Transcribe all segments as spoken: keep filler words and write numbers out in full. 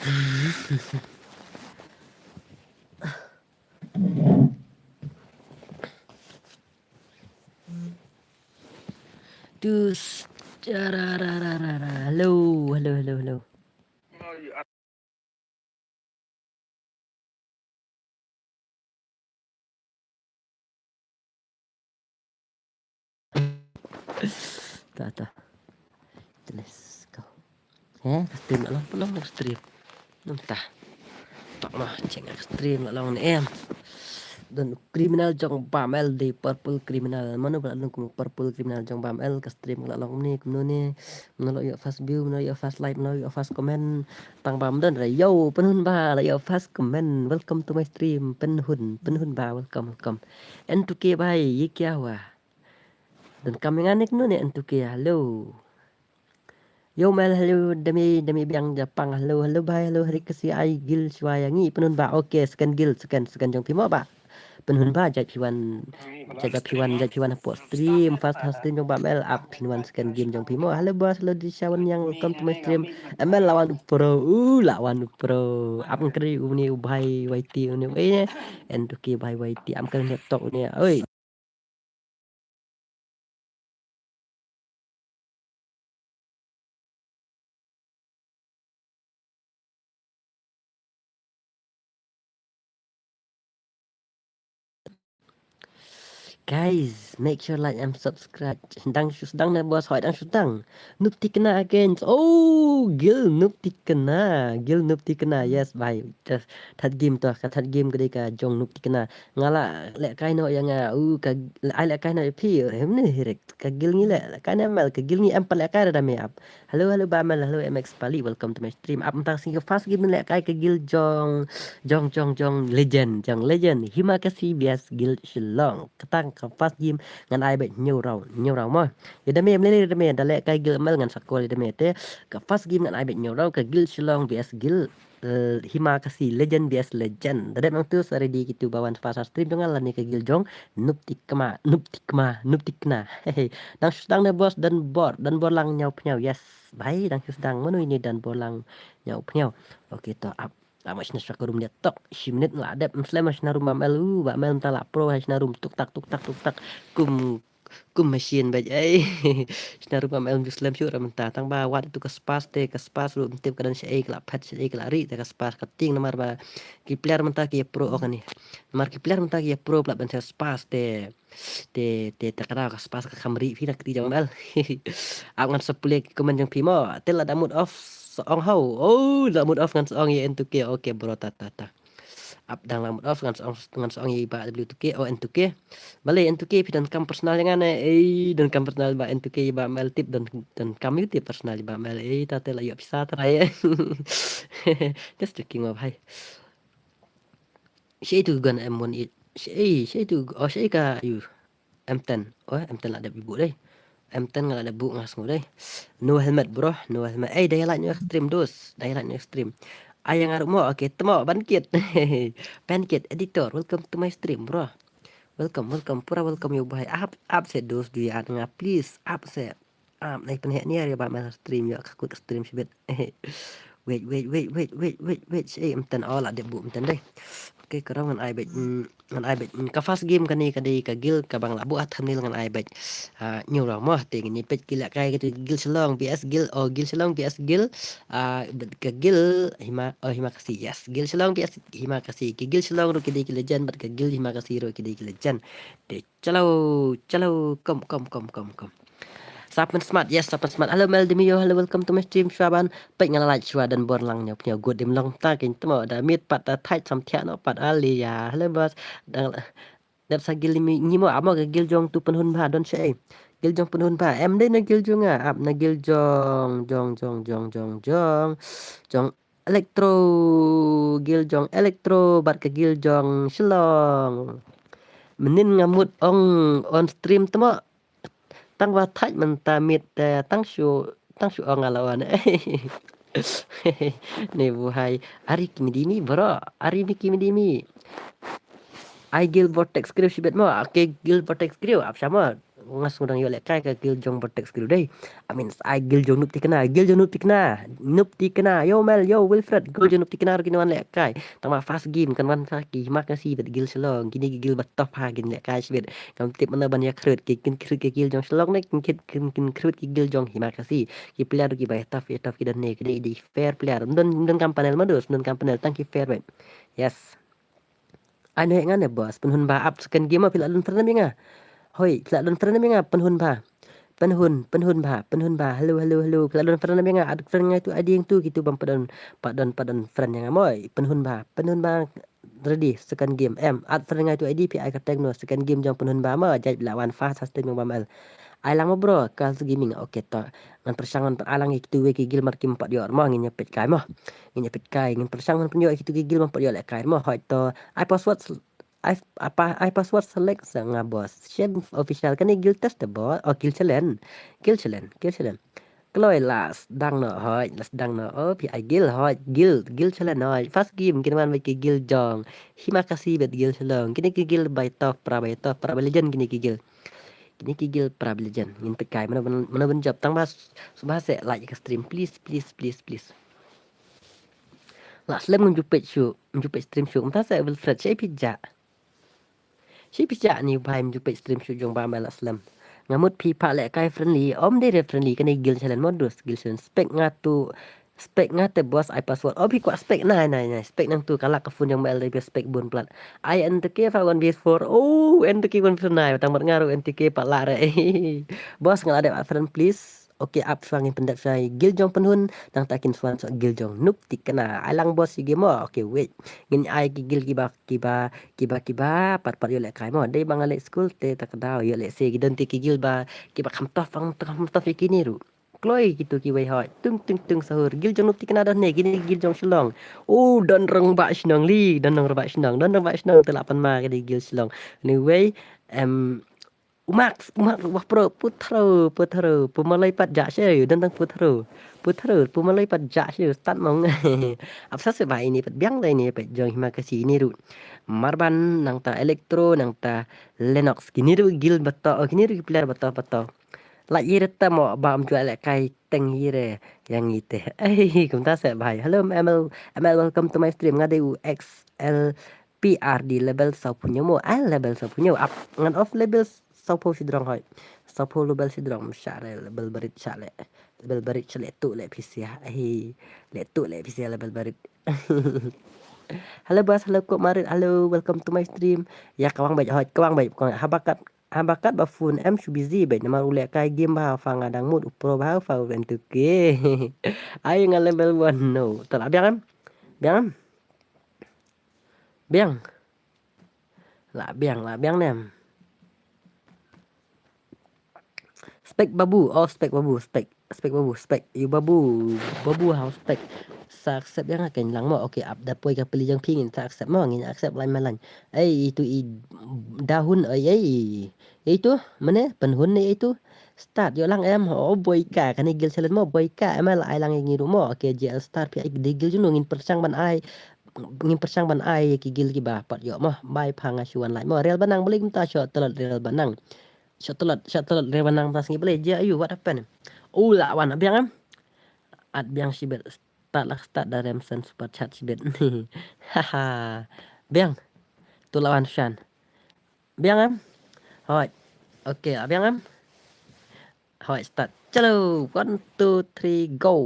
Tus, ra, ra, ra, ra, ra, ra. Hello, hello, hello, hello. Ta, ta. Let's go. Eh, ka stream la long, la long stream. Nang ta. Tak mah, check ka stream la long ne em. Don criminal jong Bam L, the purple criminal. Mano ba la long kum purple criminal jong Bam L, ka stream la long ne, kumno ne. Mano la ïoh first view, mano la ïoh first like, mano la ïoh first comment. Tang ba ym don re, yo, Pynhun Ba, la ïoh first comment. Welcome to my stream, Pynhun, Pynhun Ba, welcome, welcome. N two K bhai, ye kya hua? Donkam ïa nga ne kumno ne N two K, hello. Yo Mel, hello, dame, dame biang Japang, hello, hello bhai, hello, hari kasi ai gil shuwa ïa ngi, Pynhun Ba, okay, second gil, second, second jong phi mo ba. Pynhun Ba, jait phi wan, jait ba phi wan, jait phi wan hapoh stream, first ha stream jong Bam L, ap phin wan second game jong phi mo. Hello boss, hello Disha Wan Yang, welcome to my stream. M L la wan u pro, u la wan u pro. Ap ngkri u ni u bhai Y T u ni u, eh, N two K bhai Y T, ap ngkri laptop u ni, oi. Guys, make sure like and subscribe. Dang shu sdang ne boss, hoi dang shu sdang. Noob Thikna again. Oh, gil Noob Thikna. Gil Noob Thikna. Yes, bhai. Just that game to, ka that game ka dei ka jong Noob Thikna. Nga la lehkai noh ïa nga, u ka ai lehkai noh ïa phi, em ne hirik. Ka gil ngi leh, lehkai ne Mel, ka gil ngi em pat lehkai da me ap. Hello, hello Bam L, hello M X Pali, welcome to my stream. Ap mynta sngi ka first game lehkai ka gil jong, jong, jong, jong legend, jong legend. Himakasi V S gil Shillong. Kata ka first game ngan ai beit hynñiew round, hynñiew round mo. Ïa da me, em leh da me, da lehkai gil Mel ngan sa call ïa da me te. Ka first game ngan ai beit hynñiew round, ka gil Shillong V S gil eh, Himakasi, legend V S legend. Da dep nangtu sa ready kito ba wan first ha stream jong nga lane ka gil jong Noob Thikna, Noob Thikna, Noob Thikna. Hehe. Dang shu sdang ne boss, Don Bor, Don Bor Lang Ñiaw Pynïaw. Yes, bhai, dang shu sdang. Mano ine Don Bor Lang Ñiaw Pynïaw? Okay, to ap. Ap ma shna sha ka room de tok. Shi minit la dep, ym slem ma shna room Bam L, u Bam L mynta la pro ha shna room, tuk tak, tuk tak, tuk tak. Kum kum machine bad ei. Shna ruh Bam L ym ju slem shuh ra mynta, tang ba wat tu ka spas te, ka spas ruh ym tip ka don shaei ka la phet, shaei ka la ri te ka spas, ka tieng namar ba ki player mynta ki pro ok ni. Namar ki player mynta ki pro pla ban spas te, te, te, te ka daw ka spas ka kham ri phi na kti jong Bam L. Ap ngan sa pule ki comment jong phi mo. Te la da mood off sa ong hau. Oh, la mood off ngan sa ong ïa N two K. Okay bro, ta, ta, ta. Ap dang la mood off ngan sa ong, ngan sa ong ïa i Bah W two K, oh, N two K. Balei N two K phi donkam personal ïa nga ne? Ei, donkam personal Bah N two K, Bah Mel tip don, donkam ïa u tip personal Bah Mel. Ei, ta te la ïoh pisa trai. Just joking, oh bhai. Shaei tu gun M one eight. Shaei, shaei tu, oh, shaei ka ïa u. M ten. Oh, M ten la dep buh dei. M ten nga la dep buh nga sngew dei. No helmet, bro, no helmet. Ei, dei light no extreme, dos. Dei light no extreme. Ai nga ruh mo, okay, temo ban kit. Ban kit, editor, welcome to my stream, bro. Welcome, welcome, pura welcome ïa u bhai. Ap, ap se dos, du ïa nga, please. Ap se. Ap, nai pynheh niar ïa ba mel stream ïa ka kut stream shibit. Wait, wait, wait. Shaei M ten, oh, la dep buh M ten dei. Okay, ka rong ngan ai beit, mm, ngan ai beit, mm, ka first game kane ka dei ka guild kaba nga la buh ha thumbnail ngan ai beit. Ah, hynñiew round mo, te ngin ïa peit ki lehkai kito guild Shillong V S guild, oh, guild Shillong V S guild, ah, bad ka guild Hima, oh, Himakasi, yes. Guild Shillong V S Himakasi. Ki guild Shillong ruh ki dei ki legend, bad ka guild Himakasi ruh ki dei ki legend. Te chalo, chalo, kom, kom, kom, kom, kom. Sa pynsmart, yes, sa pynsmart. Hello, Mel Demio, hello, welcome to my stream, shuwa ban peit nga la like shuwa Don Bor Lang Ñiaw Pynïaw, good dim long ta kin tmo, da miet pat ta thait sam thiah noh pat, ali ya, hello, boss. Dang, dep sa guild ngi mo, amo ka guild jong tu Pynhun Ba, don shaei. Guild jong Pynhun Ba, em dei na guild jong nga, ap na guild jong, jong, jong, jong, jong, jong, jong Electro, guild jong Electro, bad ka guild jong Shillong. Mynnin nga mut ong on stream tmo. Tang ba thait mynta miet, eh, tang shu, tang shu ong ala wan. Ne bu hai. Ari ki midi mi, bro. Ari mi ki midi mi. Ai guild Vortex Crew shibit mo. Okay, guild Vortex Crew. Ap sha mo. nga sngewdang ïoh lehkai ka guild jong Vertex ki ruh dei. I mean, ai guild jong Noob Tikna, guild jong Noob Tikna, Noob Tikna, yo Mel, yo Wilfred, guild jong Noob Tikna ruh kin wan lehkai. Tang ba first game kan wan sa ki Himakasi bad guild Shillong, kine ki guild ba tough ha kin lehkai shibit. Ngam tip mano ban ïa khrut, ki kin khrut ki guild jong Shillong ne kin khrut, kin, kin khrut ki guild jong Himakasi. Ki player ruh ki ba tough, ïa tough ki don ne, kine ki fair player. Ym don, ym don kam panel ma dus, ym don kam panel, tang ki fair bad. Yes. Ai ne ngan ne boss, pynhun ba ap second game ma phi la don friend ïa nga. Hoi, phi la don friend ïa nga, pynhun ba. Pynhun, pynhun ba, pynhun ba. Hello, hello, hello. Phi la don friend ïa nga, add friend nga tu I D tu kitu bym pat don, pat don, pat don friend ïa nga moi. Pynhun ba, pynhun ba. Ready, second game. Em, add friend nga tu I D phi ai kyrteng no, second game jong pynhun ba ma, jait la wan fast system jong ba mel. Ai lang ma bro, Kals Gaming. Okay to. Ngan pyrshang ngan ai lang ïa kitu wei ki guild mar kim pat ïoh mo, ngin ïa peit kai mo. Ngin ïa peit kai, ngin pyrshang ngan pynïoh ïa kitu ki guild bym pat ïoh lehkai mo. Hoi to. Ai password sel-, ai apa, ai password select sa nga boss. Shem official kane guild test de boss. Oh, guild challenge. Guild challenge, guild challenge. Kloi la sdang noh hoi, la sdang noh. Oh, phi ai guild hoi, guild, guild challenge hoi. First game kin wan bad ki guild jong Himakasi bad guild Shillong. Kine ki guild ba tough, pra ba tough, pra ba legend kine ki guild. Kine ki guild pra ba legend. Ngin peit kai mano ban, mano ban jop tang ba s-, sngewbha seh like ka stream please, please, please, please. La slem ngam ju peit shuh, ngam ju peit stream shuh. Mynta seh Wilfred, shaei phi jah? Shaei phi jah ne bhai, ngam ju peit stream shuh jong ba mel, la slem. Nga mut phi phah lehkai friendly, ym dei re friendly, kane guild challenge modus, guild challenge. Spec nga tu, spec nga te boss ai password. Oh phi kwah spec, nai, nai, nai. Spec nangtu ka lak ka phone jong mel, dei spec bun palat. Ai N T K fa one V four. Oh, N T K one V four nai, tang mat nga ruh N T K pat la re. Boss nga la dep add friend please. Okay, ap shuwa ngin pyndep shuwa ïa guild jong pynhun, nangta kin shuwa shuwa guild jong Noob Tikna. Ai lang boss ïa ki mo. Okay, wait. Ngin ai ki guild kiba, kiba, kiba, kiba pat, pat ïoh lehkai mo. Dei ba nga leit school te ta ka daw ïoh lehse ki don te ki guild ba, kiba kham tough, kham tough, kham tough ïa kine ruh. Kloi kitu kiwei hoi. Tung, tung, tung sahur. Guild jong Noob Tikna don ne, kine guild jong Shillong. Oh, don rangbah shnong li, don rangbah shnong, don rangbah shnong te la pan ma kine guild Shillong. Anyway, em, U Max, U Max, wah pro, Putharo, Putharo, pu malai pat jah shu, don tang Putharo. Putharo, pu malai pat jah shu, start mong. Ap sa seh ba ini pat biang da ini pat jong Himakasi ini ruh. Marban nangta Electro, nangta Lennox, kini ruh guild ba tough, oh, kini ruh player ba tough, ba tough. La ïa reta mo ba ym ju lehkai teng ïa re ïa ngi te. Ei, kumta seh bhai. Hello, M L, M L, welcome to my stream. Nga dei u X L P R D level sawphew hynñiew mo. Ai level sawphew hynñiew ap. Ngan off level sawphew shidrong hoi. Sawphew level shidrong, shah re level barit shah le. Level barit shah le tu le phi sia. Ai le tu le phi sia level barit. Hello boss, hello kok marit, hello, welcome to my stream. Ya kawang bait hoi, kawang bait, kawang haba kat, haba kat ba phone em shu busy bait namar u lehkai game ba ha fa nga dang mut u pro ba ha fa u N two K. Ai nga level one no. Te la biang em? Biang em? Biang. La biang, la biang nem. Spek babu, oh spek babu, spek, spek babu, spek. Yu babu, babu hau spek. Sa accept ïa nga kein lang mo. Okay, ap da poi ka pli jong phi ngin sa accept mo, ngin accept lai ma lai. Ei, itu i dahun, ei, ei. Itu, mane, pynhun ne itu. Start, ïoh lang em, oh, boy ka, kane guild challenge mo, boy ka, em la ai lang ïa ngi ruh mo. Okay, J L Star, phi ai dei guild jong no, ngin pyrshang ban ai. Ngin pyrshang ban ai ïa ki guild kiba pat ïoh mo. Bai pha nga shu wan lai mo. Real Banang balei kumta, shot tlot Real Banang. Shot tlot, shot tlot Real Banang tas ngi balei. Jia ayu, what happened? U la wan, biang em? At biang shibit. Start lah start da Remsen super chat shibit. Haha. Biang. Tu la wan shan. Biang em? Hoi. Okay, biang em? Hoi, start. Chalo, one, two, three, go.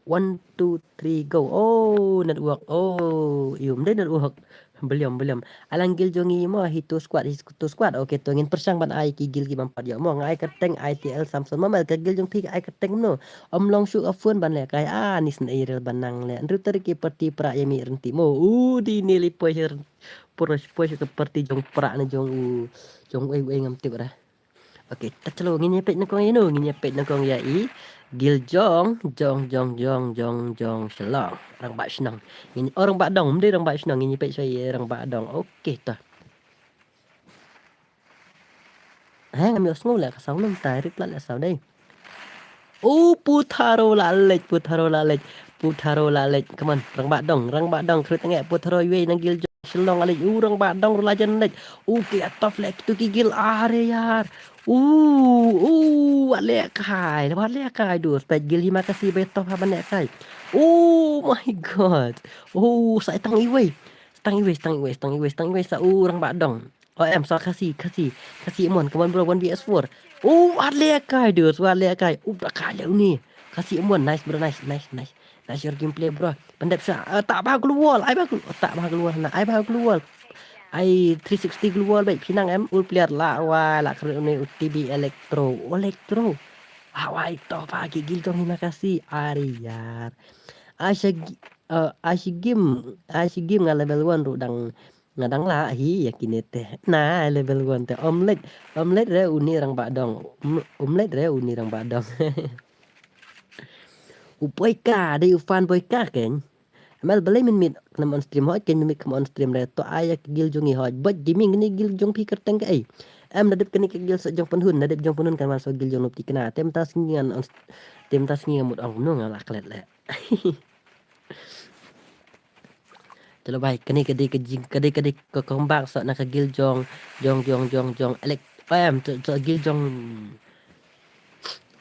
One, two, three, go. Oh, network. Oh, yu, mdei network. Belium, belium. Alang guild jong ngi mo, hi tu squad, hi tu squad. Okay, to ngin pyrshang ban ai ki guild ki bam pat ïoh mo. Nga ai kyrteng I T L Samson mo, mel ka guild jong phi ai kyrteng no. Ym long shuh ka phone ban lehkai. Ah, ni sngewrel ban nang leh. Nru teri ki party pra ïa mi renti mo. U di ni li poi sher. Pura poi sher ka party jong pra ne jong u. Jong u ei u ei ngam tip ra. Okay, ta chalo ngin ïa peit nyngkong ïa no, ngin ïa peit nyngkong ïa i. Guild jong, jong, jong, jong, jong, jong, Shillong. Rangbah shnong. Ngin, oh, rangbah dong, mdei rangbah shnong, ngin ïa peit sha i rangbah dong. Okay, ta. Hang ngam ïoh sngew leh ka sound nang ta, rit plat leh sound dei. Oh, Putharo la leit, Putharo la leit, Putharo la leit. Come on, rangbah dong, rangbah dong, krit ngeh, Putharo iwei na guild jong Shillong la leit. Oh, rangbah dong ruh la jan leit. Oh, ki la tough leh kitu ki guild, are yar. Ooh, ooh, wat leh kai, wat leh kai, duh, peit guild Himakasi ba ïatoh ha ban leh kai. Oh my god. Oh, sa tang iwei. Tang iwei, tang iwei, tang iwei, tang iwei, sa u rangbah dong. Oh, em, sa Khasi, Khasi, Khasi Amon, come on bro, one v s four. Oh, wat leh kai, duh, wat leh kai. Oh, da kai leh uni. Khasi Amon, nice bro, nice, nice, nice. Nice your gameplay bro. Pyndep sa, eh, tap bha gloo wall, ai bha gloo, tap bha gloo wall, na, ai bha gloo wall. Ai three sixty gloo wall, beit phi nang em, ul player la, wai, la khreh uni u T B Electro, Electro. Ah, wai, toh bha ki guild jong Himakasi, are yaar. Ai sha gi-, eh, ai sha game, ai sha game nga level one ruh dang, nga dang lah hi ïa kine te. Na, level one te, omelette, omelette re uni rangbah dong, om-, omelette re uni rangbah dong. U Boyka, dei u fan Boyka keiñ. Em, balei mynmiet khlem on stream hooid, keiñ mynmiet khlem on stream re, to ai ïa ka guild jong ngi hooid. Bad Gaming, kane guild jong phi kyrteng kaei? Em, da dep kane ka guild sa jong Pynhun, da dep jong Pynhun kan wan sa guild jong Nuptikna. Te mynta sngi ngan on, te mynta sngi ngan mut ong kumno nga la klet leh. Te lo bai, kane ka dei ka jing, ka dei, ka dei ka comeback sa na ka guild jong, jong, jong, jong, jong, Alex, em, to, to guild jong,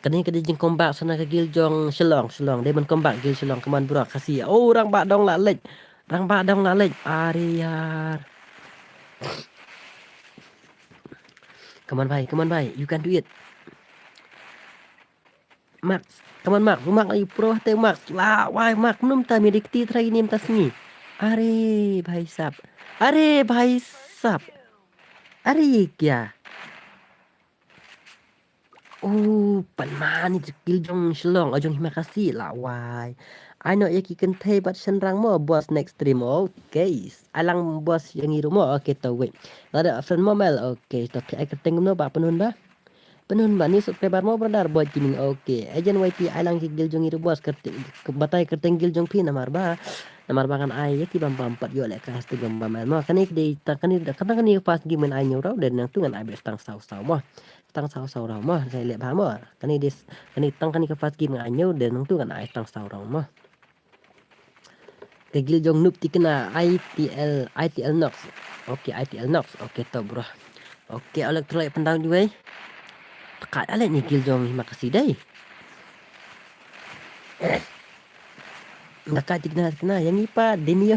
kane ka dei jingcomeback sa na ka guild jong Shillong, Shillong. Dei ban comeback guild Shillong, come on bro, Khasi. Oh, rangbah dong la leit. Rangbah dong la leit. Are yaar. Come on bhai, come on bhai, you can do it. Max, come on Max, Max, ai pro te Max. La, wai Max, mynta mi dikti try ni mynta sngi. Are bhai sab. Are bhai sab. Are kya? Oh, pan mani jekil jong Shillong, oh, jong Himakasi la wai. Ai noh ïa ki kynthei bad shynrang mo, boss next stream. Okay. Ai lang boss ïa ngi ruh mo. Okay, to wait. Lada friend mo Mel. Okay, to phi ai kyrteng kumno ba Pynhun ba. Pynhun ba new subscriber mo brother Boy Gaming. Okay. Agent Y T ai lang ki guild jong ngi ruh boss kyrteng, batai kyrteng guild jong phi namar ba. Namar ba ngan ai ïa ki bam bam pat ïoh leh ka Instagram bam mo. Kane dei ta kane, kane first game ngan ai ñiew raw, dei nangtu ngan ai beit tang saw saw mo. Tang saw saw raw mo, sa leh bha mo. Kane dei, kane tang kane ka first game nga ñiew, dei nangtu ngan ai tang saw raw mo. Ka guild jong Nuptikna, I T L, I T L Nox. Okay, I T L Nox. Okay, to bro. Okay, Electrolyte pyndam juwei. Tang ka leh ni guild jong Himakasi dei. Tang ka tikna tikna ïa ngi pat Demio.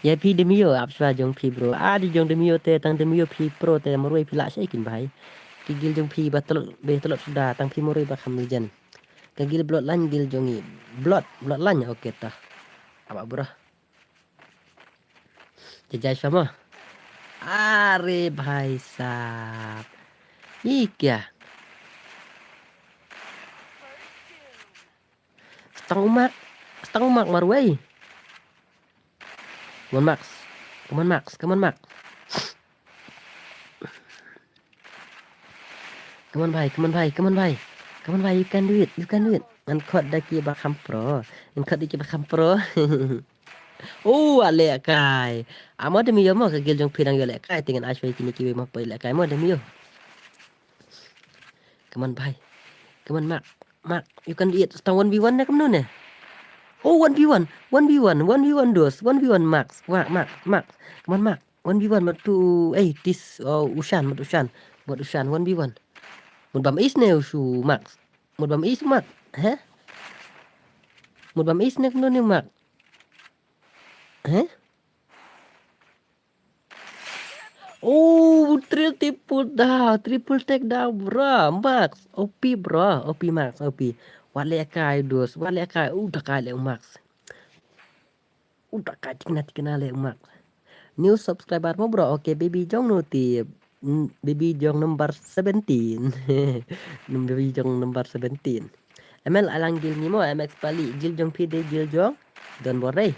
Ïa phi Demio, ap shuwa jong phi bro. Ah, dei jong Demio te, tang Demio phi pro te, marwei phi lah shai kin bhai. Ki guild jong phi ba tlot, ba tlot suda, tang phi marwei ba kham legend. Ka guild Bloodline guild jong ngi. Blood, Bloodline, okay ta. Ap bro. Jajai shuwa mo. Are bhai sab. Ye kya? Stang u Max. Stang u Max marwei. Come on Max. Come on Max. Come on Max. Come on bhai, come on bhai, come on bhai. Come on bhai, you can do it, you can do it. Ngan khot da ki ba kham pro. Ngan khot da ki ba kham pro. Oh, a leh kai. Amo Demio mo ka guild jong phi nang ïoh leh kai, te ngan ai shuwa kine kiwei mo poi leh kai mo Demio. Come on bhai. Come on Max. Max, you can do it. Stang one v one ne kumno ne? Oh, one v one. One v one. One v one dos. One v one Max. Max, Max, Max. Come on Max. One v one mut tu, eh, tis, oh, Ushan, mut Ushan. Mut Ushan, one v one. Mut bam is ne u shu Max. Mut bam is Max. He? Mut bam is ne kumno ne Max? He? Oh, triple, triple down, triple take down, bro. Max, O P, bro. O P Max, O P. Wat leh kai dos, wat leh kai. Uh, da kai leh Max. Uh, da kai tikna tikna leh Max. New subscriber mo bro. Okay, baby jong no ti. Mm, baby jong number seventeen. Num-, baby jong number seventeen. M L alang guild ni mo, M X Pali, guild jong phi dei guild jong Don Borei.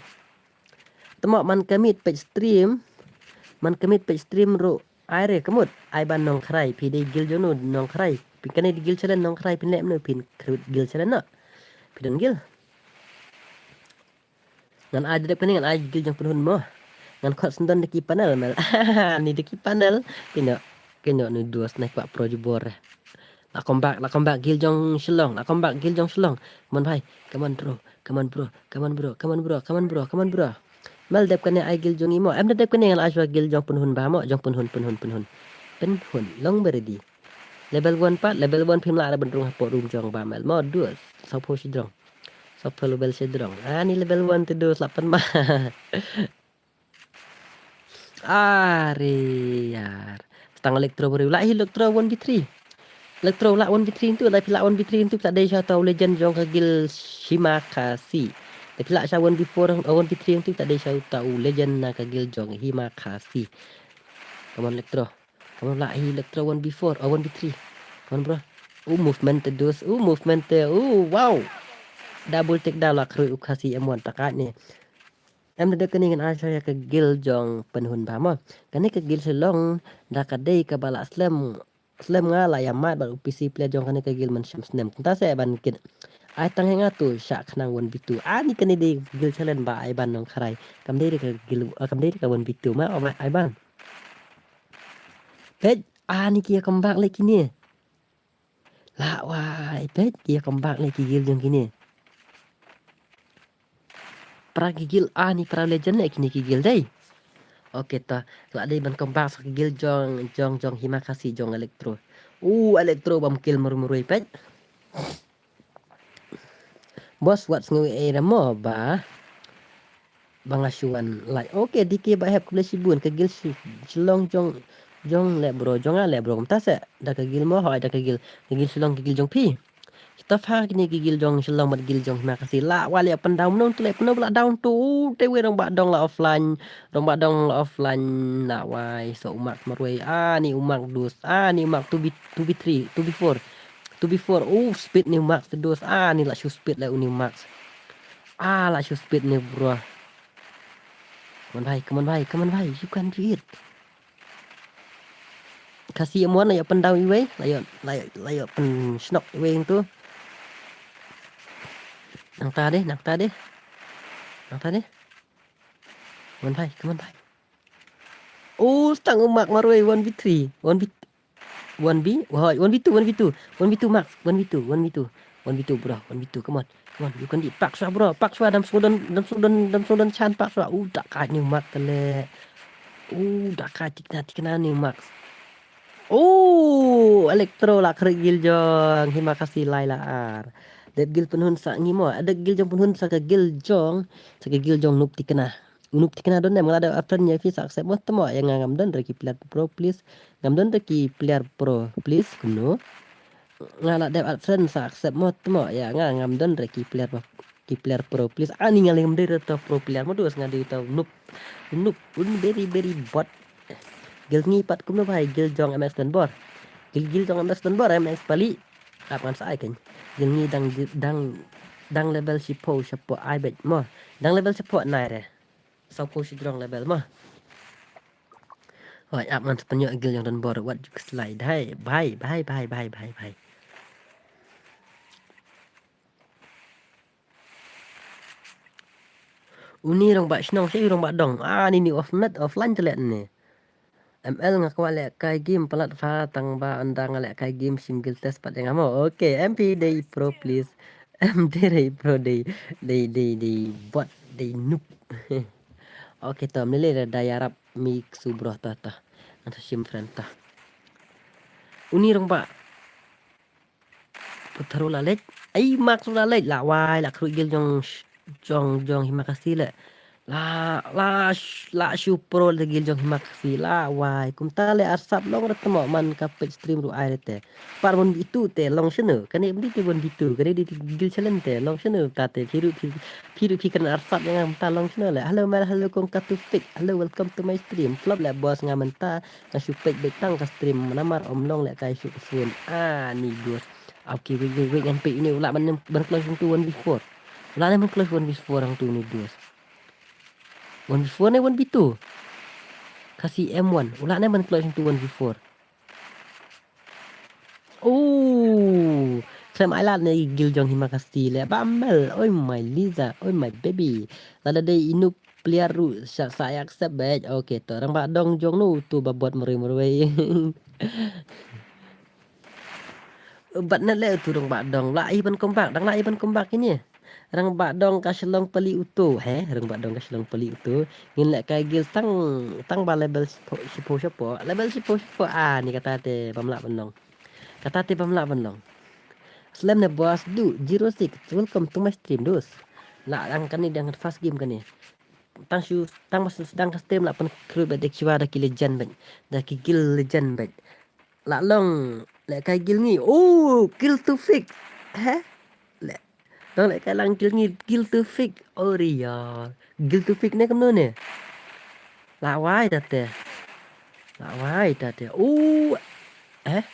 Tamo man ka miet peit stream. Man ka miet peit stream ruh. Ai re ka mut. Ai ban Nongkhrai. Phi dei guild jong no Nongkhrai. Phi kane dei guild challenge Nongkhrai. Phin leh mano phin khrut guild challenge no. Phi don guild. Ngan ai dep kane ngan ai guild jong Pynhun mo. Ngan khot sendon da ki panel mel. Ni da ki panel. Kino. Kino ni dua snai kwah pro jubor. La comeback, la comeback guild jong Shillong, la comeback guild jong Shillong. Come on bhai, come on bro, come on bro, come on bro, come on bro, come on bro, come on bro. Mel dep kane ai guild jong i mo, em da dep kane ngan ai shuwa guild jong Pynhun ba mo, jong Pynhun, Pynhun, Pynhun. Pynhun, long beredi. Level one pat, level one phim lah ban rung hapoh room jong ba mel mo dus. Sawphew shidrong. Sawphew level shidrong. Ani level one te dus lah pynmah. Are yar. Tang Electro bari lah hi Electro one v three. Electro lah one v three tu, lah phi lah one v three tu, phi lah dei sha uta u legend jong ka guild Himakasi. Lah phi lah sha one v four, uh, one v three tu, phi lah dei sha uta u legend na ka guild jong Himakasi. Come on Electro. Come on lah hi Electro one v four, uh, one v three. Come on bro. Uh, movement te dus, uh, movement te, uh, wow. Double take down lah khrui u Khasi M one takat ni. Em da kane ngan ai sha ka guild jong Pynhun ba mo. Kane ka guild Shillong da ka dei kaba lah slem, slem nga lah ïa mad bad u P C player jong kane ka guild mynshem snem. Kumta se ban kit. Ai tang ïa nga tu sha khnang one v two. Ani kane dei guild challenge ba ai ban nong kharai. Kam dei ka guild, ah, kam dei ka one v two ma, oh, ai ban. Peit, ani ki ïa comeback leh kine. Lah wai, peit ki ïa comeback leh ki guild jong kine. Para ki guild ani para legend leh kine ki guild dei. Okay to, lah dei ban comeback sa ki guild jong, jong, jong Himakasi jong Electro. Uh, Electro bam kill marwei marwei peit. Boss wat sngew ei ramo ba. Ba nga shu wan like. Okay, D K ba hep khublei shibun ka guild Shillong jong, jong leh bro, jong nga leh bro. Kumta se da ka guild mo hoi da ka guild, ka guild Shillong ka guild jong phi. Kita pha kine ki guild jong Shillong bad guild jong Himakasi lah wai leh pyndown nong tu leh pyndown lah down tu. Te wei Rangbah Dong lah offline. Rangbah Dong lah offline lah wai so u Max marwei. Ani u Max dus. Ani u Max two v, two v three, two v four. Two v four. Oh, speed ni u Max te dus. Ani lah shu speed leh u ni u Max. Ah, lah shu speed ni bro. Come on bhai, come on bhai, come on bhai. You can do it. Khasi M one lah ïoh pyndown iwei, lah ïoh, lah ïoh, lah ïoh pynshnok iwei tu. Nangta deh, nangta deh. Nangta deh. Come on bhai, come on bhai. Oh, stang u Max marwei one v three, one v, one v, wah, one v two, one v two, one v two Max, one v two, one v two, one v two bro, one v two, come on. Come on, you can do it. Pak shwa bro, pak shwa, dam sudon, dam sudon, dam sudon chan pak shwa. Uh, da kai ni u Max te leh. Uh, da kai tikna, tikna ni u Max. Oh, Electro lah khrui guild jong Himakasi lai lah ar. Dep guild Pynhun sa ngi mo, dep guild jong Pynhun sa ka guild jong, sa ka guild jong Noob Tikna. Noob Tikna don ne, nga la dep add friend ïa phi sa accept mo te mo, ïa nga ngam don re ki player pro please. Ngam don re ki player pro please, kumno. Nga la dep add friend sa accept mo te mo, ïa nga ngam don re ki player pro, ki player pro please. Ani nga leh ngam dei re to pro player mo dus, nga dei to noob. Noob, un very very bot. Guild ngi pat kumno bhai, guild jong M S Donbor. Guild, guild jong M S Donbor, M S Pali. Ap ngan sa ai kan. Guild ngi dang, dang, dang level shiphew shapoh ai beit mo. Dang level shapoh nai re. Sawphew shidrong level mo. Hoi, ap ngan sa pynïoh guild jong Donbor, wat ju kslai dei. Bhai, bhai, bhai. Uni Rangbah Shnong, shi Rangbah Dong. Ah, ni ni off net, offline te leh ni. M L nga kwah leh kai game palat pha tang ba ynda nga leh kai game single test pat ïa nga mo. Okay, M P dei pro please. M P dei pro dei, dei, dei, dei bot dei noob. Okay, to, mlele da ïarap mi ksu bro ta ta. Ngan sa shim friend ta. Uni Rangbah Putharu la leit. Ai, Max la leit. La wai, la khrui guild jong, jong, jong Himakasi le. La, la, sh-, la shu pro le guild jong Himakasi. La wai. Kumta le arsap long re te mo man ka page stream ruh ai re te. Par one v two te long shano. Kane mdi te one v two. Kane di guild challenge te long shano. Ka te phi ruh phi, phi ruh phi kren arsap ïa nga kumta long shano le. Hello Mel, hello Kong Katu Fik. Hello, welcome to my stream. Flop le boss nga mynta. Nga shu peit beit tang ka stream namar ym long leh kai shuh ka phone. Ah, ni dos. Okay, wait, wait, wait, ngan peit ine u lah ban, ban close into one v four. U lah ne ban close one v four hangtu ni dos. One v four ne one v two. Khasi M one. U lah ne ban close into one v four. Oh, Clem Island ne guild jong Himakasi le ba Mel. Oi my Liza, oi my baby. Lada dei i noob player ruh sa, sa ïa accept beit. Okay, to Rangbah Dong jong no tu ba bot marwei marwei. Bad ne le tu Rangbah Dong. Lah i ban comeback, dang lah i ban comeback ini. Rangbah Dong ka Shillong Pali uto, he? Rangbah Dong ka Shillong Pali uto. Ngin leh kai guild tang, tang ba level shiphew, shiphew, shiphew. Level shiphew, shiphew. Ah, ni kata te bym lah ban long. Kata te bym lah ban long. Slem ne boss du zero six. Welcome to my stream, dos. Lah dang kane dang first game kane. Tang shu, tang mas dang ka stream lah pynkhruit bad da ki wa da ki legend bad. Da ki guild legend bad. Lah long leh kai guild ngi. Oh, guild Tufik. He? Leh. Dang leh kai lang guild ngi, guild Tufik. Oh, ria. Guild Tufik ne kumno ne? Lah wai ta te. Lah wai ta te. Oh. Eh?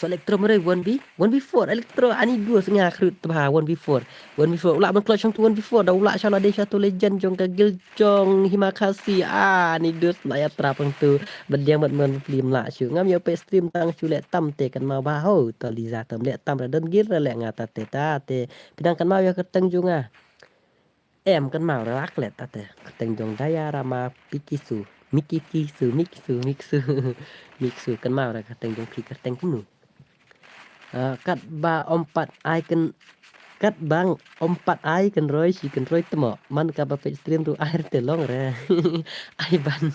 So Electro mare one v, one v four. Electro ani dua sngewkhruit bha one v four. One v four. U lah ban clutch hangtu one v four. Da u lah sha la dei sha tu legend jong ka guild jong Hima Khasi. Ani dus lah ïa trap hangtu. Bad diang bad mon film lah shu. Ngam ïa peit stream tang shu leh tam te kan ma bha ho. To Liza tam leh tam ra don gear ra leh nga ta te ta te. Phi dang kan ma ïa kyrteng jong nga. Em kan ma ra lak leh ta te. Kyrteng jong Daya Rama Pikisu. Mikikisu, Mikisu, Miksu. Miksu kan ma ra kyrteng jong phi kyrteng kumno. Ah, kat ba ym pat ai kan, kat ba ym pat ai kan roi shi kan roi tmo. Man ka ba peit stream ruh ai te long re. Ai ban.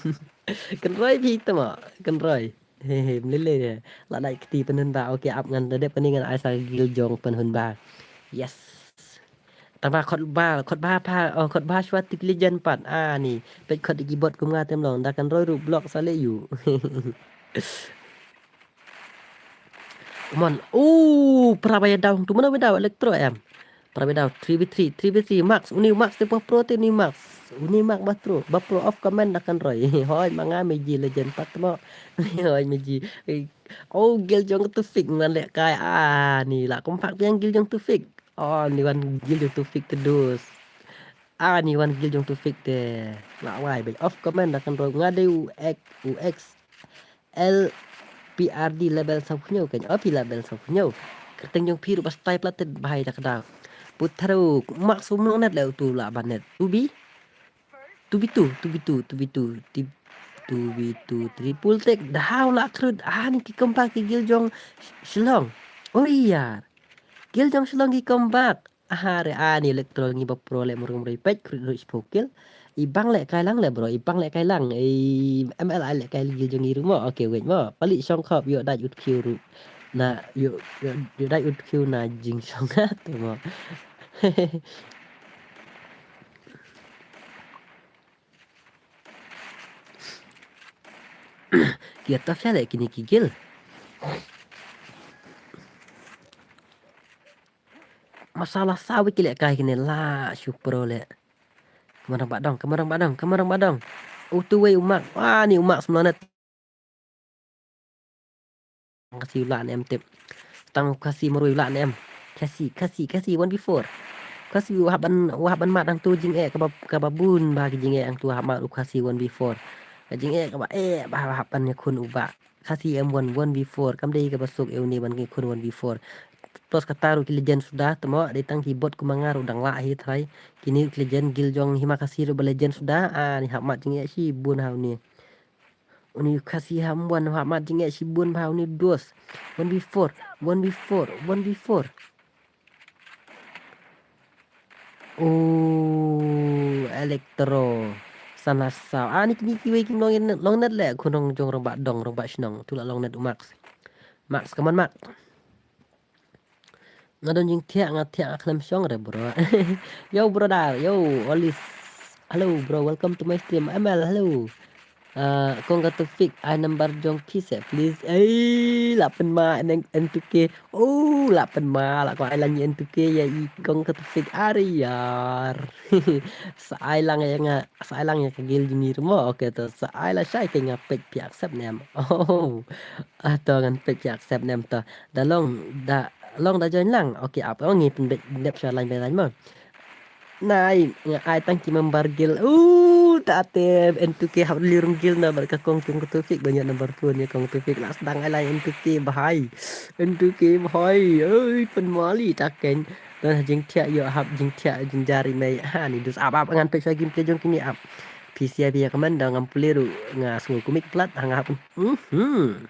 Kan roi phi tmo, kan roi. He he, mlele re. La dai kti pynhun ba. Okay, ap ngan da dep kane ngan ai sa guild jong pynhun ba. Yes. Tang ba khot ba, khot ba pha, oh, khot ba shwa tik legend pat. Ah, ni. Peit khot keyboard kum nga tem long. Da kan roi ruh block sa le yu. Mon. Oh, pra ba ïa daw tu mana ba daw Electro em. Pra ba daw three v three, three v three Max, uni Max te ba pro te uni Max. Uni Max ba pro, ba pro off command da kan roi. Hoi ma nga meji legend pat mo. Hoi meji. Oh, guild jong Tufik man leh kai. Ah, ni lah kompak biang guild jong Tufik. Oh, ni wan guild jong Tufik te dus. Ah, ni wan guild jong Tufik te. Lah wai ba off command da kan roi nga dei u X, u X. L P R D level saw phew kan. Oh, phi level saw phew. Kyrteng jong phi ruh ba style plat te bhai da ka daw. Putharu Max u mlong net le tu lah ban net. Two B? Two B two, two B two, two B two, two B two, triple take. Daw lah khruit. Ah, ni ki kompak ki guild jong Shillong. Oh, iyar. Guild jong Shillong ki kompak. Aha re, ani Electro ngi ba pro le murung murung peit khruit ruh shiphew kill. I bang leh kai lang le bro, i bang leh kai lang. I M L ai leh kai guild jong i ruh mo. Okay, wait mo. Pali shong khop ïoh dait ut khiu ruh. Na ïoh, ïoh, ïoh dait ut khiu na jingshong ha tu mo. Ki ata fia leh kini ki guild. Masala sawi ki leh kai kini la shu pro leh. Kamarang ba dong, kamarang ba dong, kamarang ba dong. Utu wei umak. Wah, ni umak semlanet. Khasi u lah ne em tip. Tang u Khasi marwei u lah ne em. Khasi, Khasi, Khasi one v four. Khasi u hap ban, u hap ban mad hangtu jingeh kaba, kaba bun ba ki jingeh hangtu hap mad u Khasi one v four. Ka jingeh kaba eh ba hap ban ïakhun u ba. Khasi M one one v four. Kam dei kaba suk eh uni ban ïakhun one v four. Plus kata ruh ki legend suda tmo dei tang ki bot kumba nga ruh dang lah hi trai. Kini ki legend guild jong Hima Khasi ruh ba legend suda. Ah, ni hap mad jingeh shibun ha uni. Uni Khasi ham wan hap mad jingeh shibun bha uni dos. One v four, one v four, one v four. Oh, Electro. Sana saw. Ah, ni kini kiwei kim long net, long net leh khun rong jong rong ba dong, rong ba shnong. Tu lah long net u Max. Max, come on, Max. Nga don jingthiah, nga thiah, nga khlem shong re, bro. Yo, brother, yo, Olis. Hello, bro, welcome to my stream. M L, hello. Uh, kong ka Tufik, ai number jong phi se, please. Ei, lah pynma en, en two K. Oh, lah pynma, lah ko ai lang en two K ïa i kong ka Tufik. Ari yar. Sa ai lang ïa nga, sa ai lang ïa ka guild jong ngi ruh mo. Okay, to sa ai la shai ke nga peit phi accept ne em. Oh. Ah, to ngan peit phi accept ne em to. Da long, da long da join lang. Okay, ap ong ngi pynbeit dep sha line by line mo. Nai, nga ai tang ki member guild. Uh, ta te en two K hap lirung guild na bad ka kong kong Tufik ban ïa number phone ïa kong Tufik lah sdang ai line en two K bahai. En two K bahai. Oi, pynmali ta keng. Don jingthiah ïoh hap jingthiah jingjar i mei. Ha ni dus ap ap ngan peit sha gameplay jong kini ap. P C I B ïa ka man da ngam pule ruh nga sngew kumik plat ha nga hap. Mhm.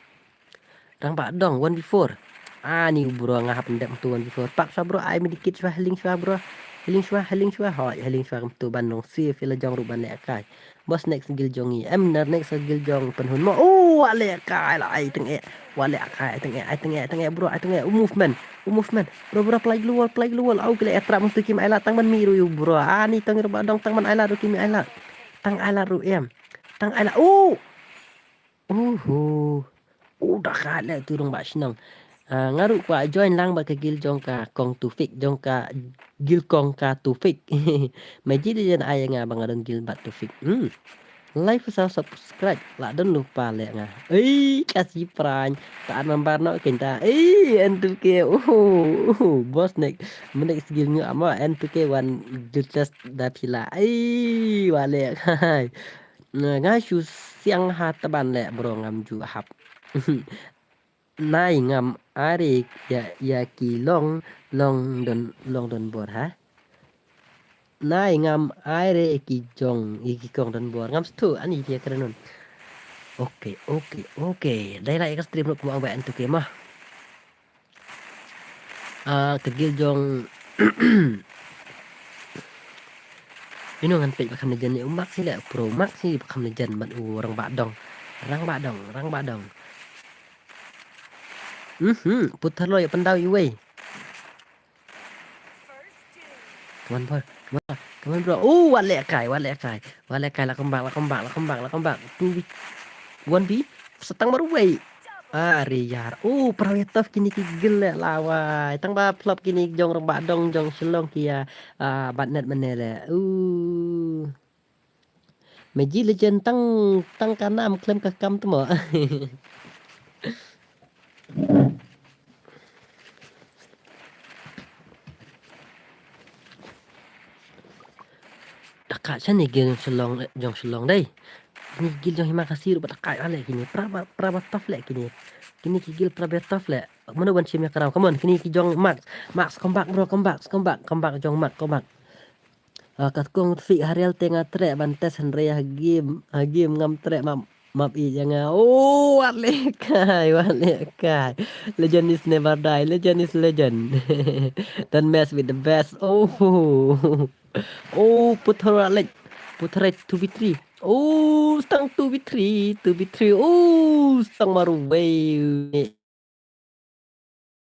Rang ba dong one v four. Ah, ni bro nga hap ndep tu one v four. Pak sha bro ai medikit sha healing sha bro. Healing shuwa, healing shuwa. Hoi, healing shuwa kumtu ban long safe ïa la jong ruh ban leh kai. Boss, next guild jong ngi. Em, nar next guild jong Pynhun mo. Oh, wat leh kai la ai teng eh. Wat leh kai, ai teng eh, ai teng eh, ai teng eh, bro, ai teng eh. U movement, u movement. Bro, bro, play global, play global. Au, ki leh trap kumtu kim ai lad tang ban mih ruh ïa u bro. Ani tang ruh ba dong tang ban ai lad ruh kim ai lad. Tang ai lad ruh em. Tang ai lad. Oh. Uhu. U da ka leh tu rong ba shnong. Ah, nga ruh kwah join lang bad ka guild jong ka kong Tufik, jong ka guild kong ka Tufik. Maji da jan ai nga ba nga don guild bad Tufik. Hmm. Like, share, subscribe. La don lypa leh nga. Ei, ka si pran. Ta an mambar no kenta. Ei, en tu ke. Uhu, uhu. Boss, next. Next guild ngi amo en tu ke wan guild test da pila. Ei, wa leh kai. Nga shu siang ha tban leh bro ngam ju hap. Nai ngam ai re ïa, ïa ki long, long don, long don bor ha. Nai ngam ai re ki jong, ïa ki kong don bor. Ngam stu ani ïa kren nun. Okay, okay, okay. Dei la ïa ka stream ruh kumba ong ba en tu ke mah. Ah, ka guild jong. You know, ngan peit ba kham legend ne u Max hi leh, pro Max hi ba kham legend bad u Rangbah Dong. Rangbah Dong, Rangbah Dong. Mhm, putar lo ïa pyndaw iwei. Come on, bro. Come on, bro. Come on, bro. Oh, wat leh kai, wat leh kai. Wat leh kai, la come back, la come back, la come back, la come back. Two v one v. Sa tang marwei. Are yar. Oh, pra ïa tough kine ki guild leh lawai. Tang ba flop kine jong Rangbah Dong jong Shillong ki ïa, ah, bat net mane leh. Uh. Maji legend tang, tang ka nam khlem ka kam tu mo. Da ka shane guild jong Shillong, jong Shillong dei. Kine guild jong Hima Khasi ruh ba da ka leh kine. Pra ba, pra ba tough leh kine. Kine ki guild pra ba tough leh. Mano ban shim ïa ka rau. Come on, kine ki jong Max. Max, come back, bro, come back, come back, come back jong Max, come back. Ah, ka kong Tufik ha riel te nga treh ban test hynrei ha game, ha game ngam treh map, map ïeit ïa nga. Oh, wat leh kai, wat leh kai. Legend is never die, legend is legend. Don't mess with the best. Oh. Oh, putar leh. Putar two v three. Oh, stang two v three, two v three. Oh, stang marwei.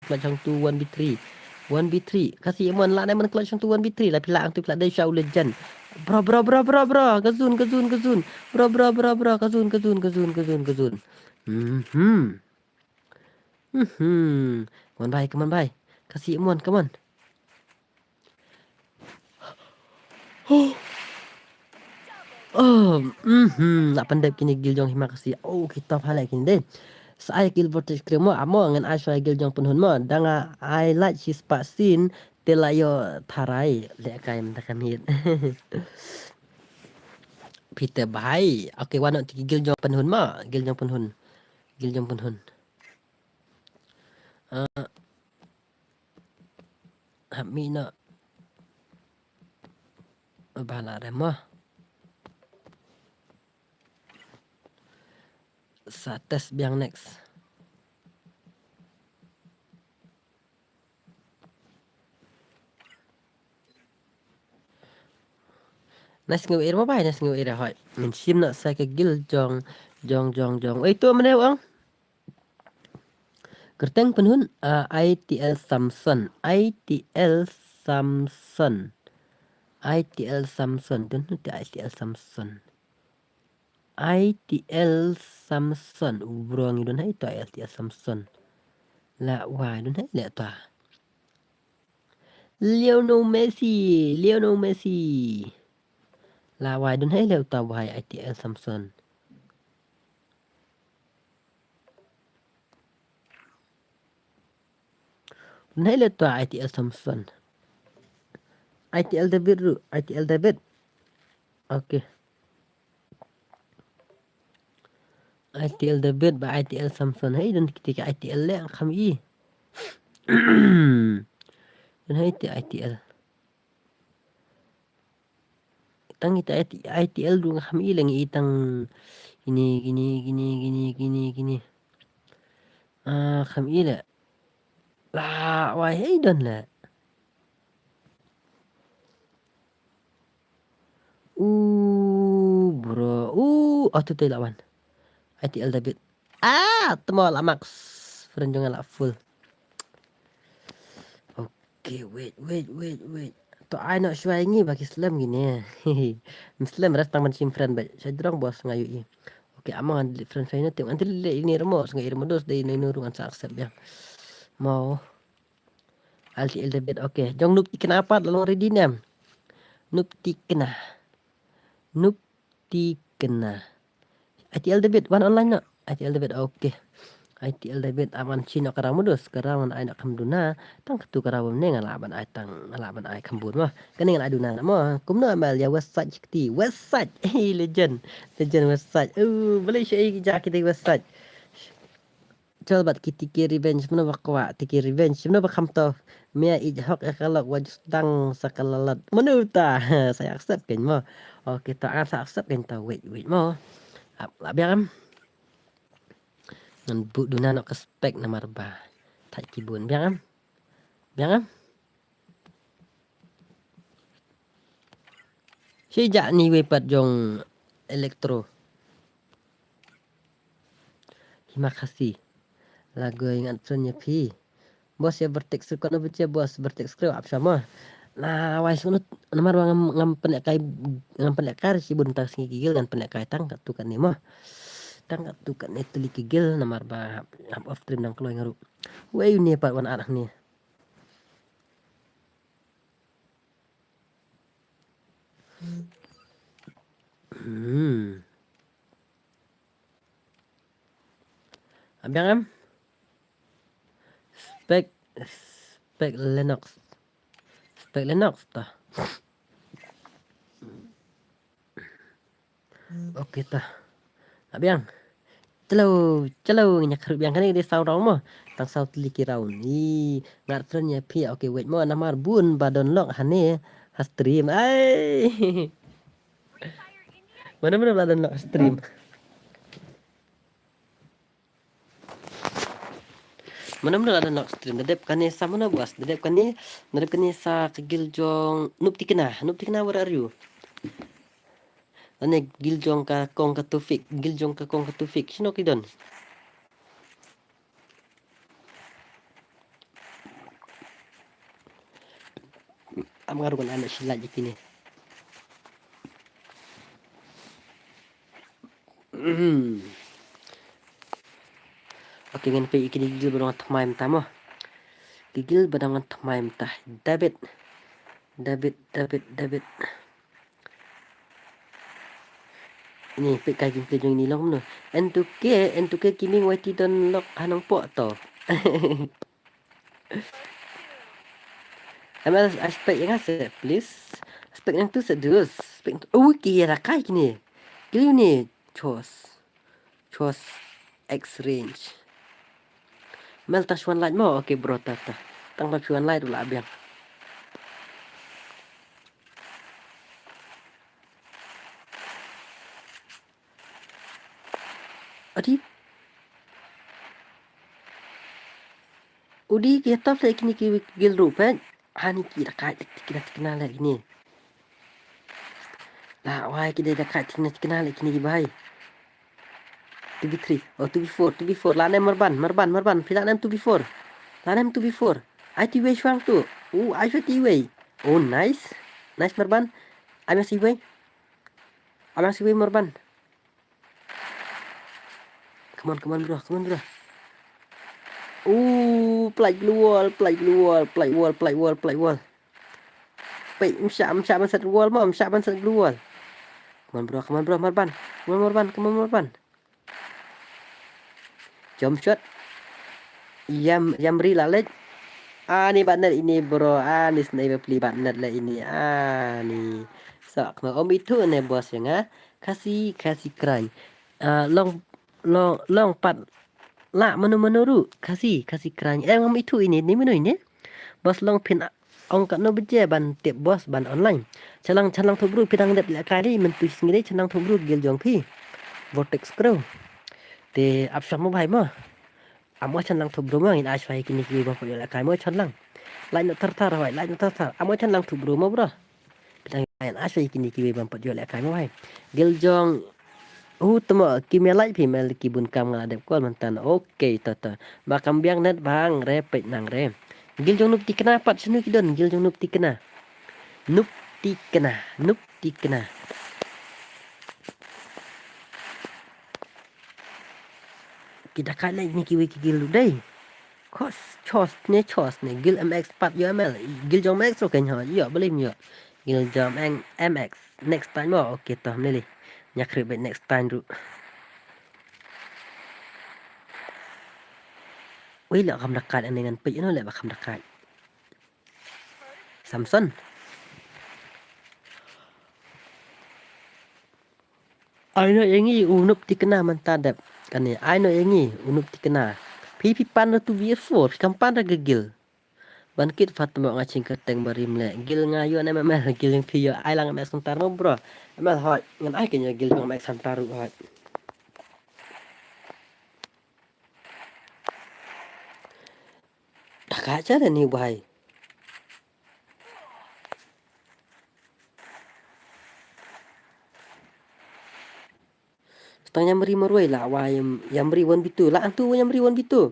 Clutch hangtu one v three. One v three. Khasi Amon lah ne man clutch hangtu one v three. La phi lah hangtu phi lah dei sha u legend. Bro, bro, bro, bro, bro. Ka zun, ka zun, ka zun. Bro, bro, bro, bro. Ka zun, ka zun, ka zun, ka zun, ka zun. Mhm. Mhm. Come on, bhai, come on, bhai. Khasi Amon, come on. Oh, mhm, la pyndep kine guild jong Hima Khasi. Oh, ki tough ha leh kine dei. Sa ai guild voltage krim mo, amo ngan ai shuwa guild jong Pynhun mo. Dang ai like shi spah sien, te la ïoh tharai, leh kai mynta ka miet. Peter bhai. Okay, wan noh te ki guild jong Pynhun mo, guild jong Pynhun. Guild jong Pynhun. Ah, Hap mih noh. Ba la re mo. Sa test biang next. Nice ngew air mo bai, nice ngew air hoi. Ngin shim noh sa ka guild jong, jong, jong, jong. Oi, tu mane ong. Kyrteng Pynhun, ah, I T L Samson, I T L Samson, I T L Samson, don hynrei I T L Samson, I T L Samson, u bro ngi don hai to I T L Samson. La wai don hai le to. Lionel Messi, Lionel Messi. La wai don hai le to wai I T L Samson. Nai le to I T L Samson. I T L David ru, I T L David. Okay. I T L David ba I T L Samson. Hei, don kiti ka I T L le kham i. Don hei ti I T L. Tang ita I T L du nga kham i leng i tang kini, kini, kini. Ah, kham i le. La wai hei don le. U bro. U, oh, tu te lawan. I T L David. Ah, temo la max. Friend jong nga la full. Okay, wait, wait, wait, wait. To ai noh shuwa ngi ba ki slem ngi ne. Slem rest tang ban shim friend ba. Sha jrong boss nga yu i. Okay, amang delete friend shuwa ne, te ngan delete ini remo, nga i remo dos dei ini rung an sa accept biang. Mo. I T L David, okay. Jong Nup Tikna pat la long ready ne em. Nup Tikna. Nup Tikna. I T L David, wan online noh. I T L David, okay. I T L David, aman chino ka round modus, ka round ai na kam duna. Tang katu ka round ne nga lah ban ai tang, nga lah ban ai kam bun mo. Kane nga lah duna mo. Kumno amal ya West Side Shakti. West Side. Hey, legend. Legend West Side. Oh, boleh sya ja kita West Side. Chol bad ki T K Revenge, mano ba kwah T K Revenge, mano ba kham to. Mia ij hok ïa ka lok wa just dang sa ka lalat. Mano ta, sa ïa accept kein mo. Okay, ta an sa accept kein ta, wait, wait mo. Ap, la biang em. Ngan bu duna nok ka spek namar ba. Thait ki bun biang em. Biang em. Shi ja ni wei pat jong Electro. Hima Khasi. Lagoi ngan pynnya phi. Boss ya Vertex Crew, kono biche boss Vertex Crew ap sama. Na wai sunut namar ngam ngam pynlek kai ngam pynlek kai shi bun tang sngi kigil ngan pynlek kai tang katu kane mo. Tang katu kane tuli kigil namar ba hap off stream nang kloi ngaru. Wei ni pat wan arah ni. Hmm. Abiang em? Spek, spek Linux. Spek Linux ta. Okay ta. Abiang. Chalo, chalo, ngi nyak biang kane di saw round mo. Tang saw tli ki round. Ni ngat friend ya phi. Okay, wait mo, namar bun ba don lok hane ha stream. Ai. Mana mana ba don lok ha stream. Mana mana la don lok stream. Dadep kane sa mana boss. Dadep kane, dadep kane sa ka guild jong Nup Tikna. Nup Tikna, where are you? Ane guild jong ka kong ka Tufik, guild jong ka kong ka Tufik. Shino ki don? Am nga rugan ana shi laj kine. Okay, ngan pei kine guild ba dang thymmai mynta mo. Ki guild ba dang thymmai mynta. David. David, David, David. Ni pek kai gameplay jong ni long no. N two K, N two K Gaming Y T don lok hanang po to. M L, I spek yang ase, please. Spek yang tu se dus. Spek tu. Oh, ki ya kai kini. Kini ni. Chos. Chos X range. Mel tas one light mo. Okay, bro, ta ta. Tang tas one light ula abiang. Adi. Udi ki tap le kini ki gil rup, eh. Ani ki da kai tik tik tik na le kini. La wai ki da kai tik na tik na le kini ki bai. Two v three. Oh, two v four, two v four. La nem Marban, Marban, Marban. Phi la nem two v four. La nem two v four. Ai ti wei shwang tu. Oh, ai shwa ti wei. Oh, nice. Nice Marban. Ai masih wei. Ai masih wei Marban. Come on, come on, bro. Come on, bro. Oh, play blue wall, play blue wall, play wall, play wall, play wall. Wait, msha, msha ban set wall mo, msha ban set blue wall. Come on, bro, come on, bro, Marban. Come on, Marban, come on, Marban. Jump shot. Yam, yam ri la lej. Ani bat net ini, bro. Ani snai ba pli bat net la ini. Ani. So, kma om itu ne boss yang ah. Khasi, Khasi crunch. Ah, long, long, long pat. La manu manu ru. Khasi, Khasi crunch. Eh, om itu ini, ni manu ini. Boss long pin ong katno baje ban tip boss ban online. Chalang chalang thubru pidang dep le kali mentu sngiri chalang thubru gil jong phi. Vortex Crew. Te ap sham mo bhai mo. Amo chalang thubru mo ngin ash bhai kini ki ba poi le kai mo chalang. Lai no tar tar bhai, lai no tar tar. Amo chalang thubru mo bro. Pidang Ai, ai, ai, kini kiwei ban pat ïoh lehkai mo bhai. Gil jong. U tmo ki me lai phi mel ki bun kam nga la dep call mynta. Okay, to to. Ba kam biang net bang re peit nang re. Gil jong Nup Tikna pat shanu ki don, gil jong Nup Tikna. Nup Tikna, Nup Tikna. Ki da kai leh ni kiwei ki gil dei. Kos, chos ne, chos ne, gil M X pat ïoh M L, gil jong M X ruh kan ïoh, ïoh, believe me ïoh. Gil jong M X, next time mo, okay to, mlili. Nyak ri bad next time ruh. Ui, la kham da kai ane ngan peit ïa no leh ba kham da kai. Samson. Ai no ïa ngi u Nup Tikna mynta dep. Kane, ai no ïa ngi u Nup Tikna. Phi phi pan da tu V S four, phi kam pan da ka gil. Ban kit Fatma nga ching ka teng barim leh. Gil nga ïoh ne M L, gil jong phi ïoh ai lang M X Hunter mo bro. M L hoi, ngan ai kane gil jong M X Hunter ruh hoi. Da ka cha da ni u bhai. Stang Yamri marwei la wa Yam-, Yamri one v two. La antu Yamri one v two.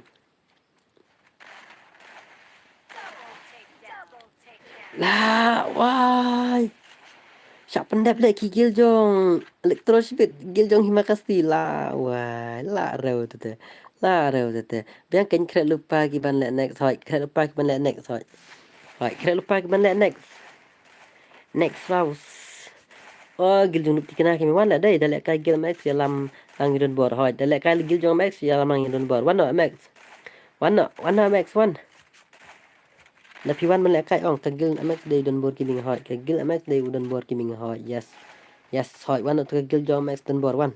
La wai. Shah pyndep leh ki gil jong Electro Shibit, gil jong Himakasi la wai. La rew tete. La rew tete. Biang kein khreh lypa ki ban leh next hoi. Khreh lypa ki ban leh next hoi. Hoi, khreh lypa ki ban leh next. Next round. Oh, gil jong Nup Tikna ki me wan leh dei, da leh kai gil M X ïalam lang ïa donbor. Hoi, da leh kai gil jong M X ïalam lang ïa donbor. Wan noh M X. Wan noh, wan noh M X, wan. Da phi wan ban leh kai ong, ka gil M X dei donbor ki me hoi, ka gil M X dei u donbor ki me hoi. Yes. Yes, hoi, wan noh ka gil jong M X donbor, wan.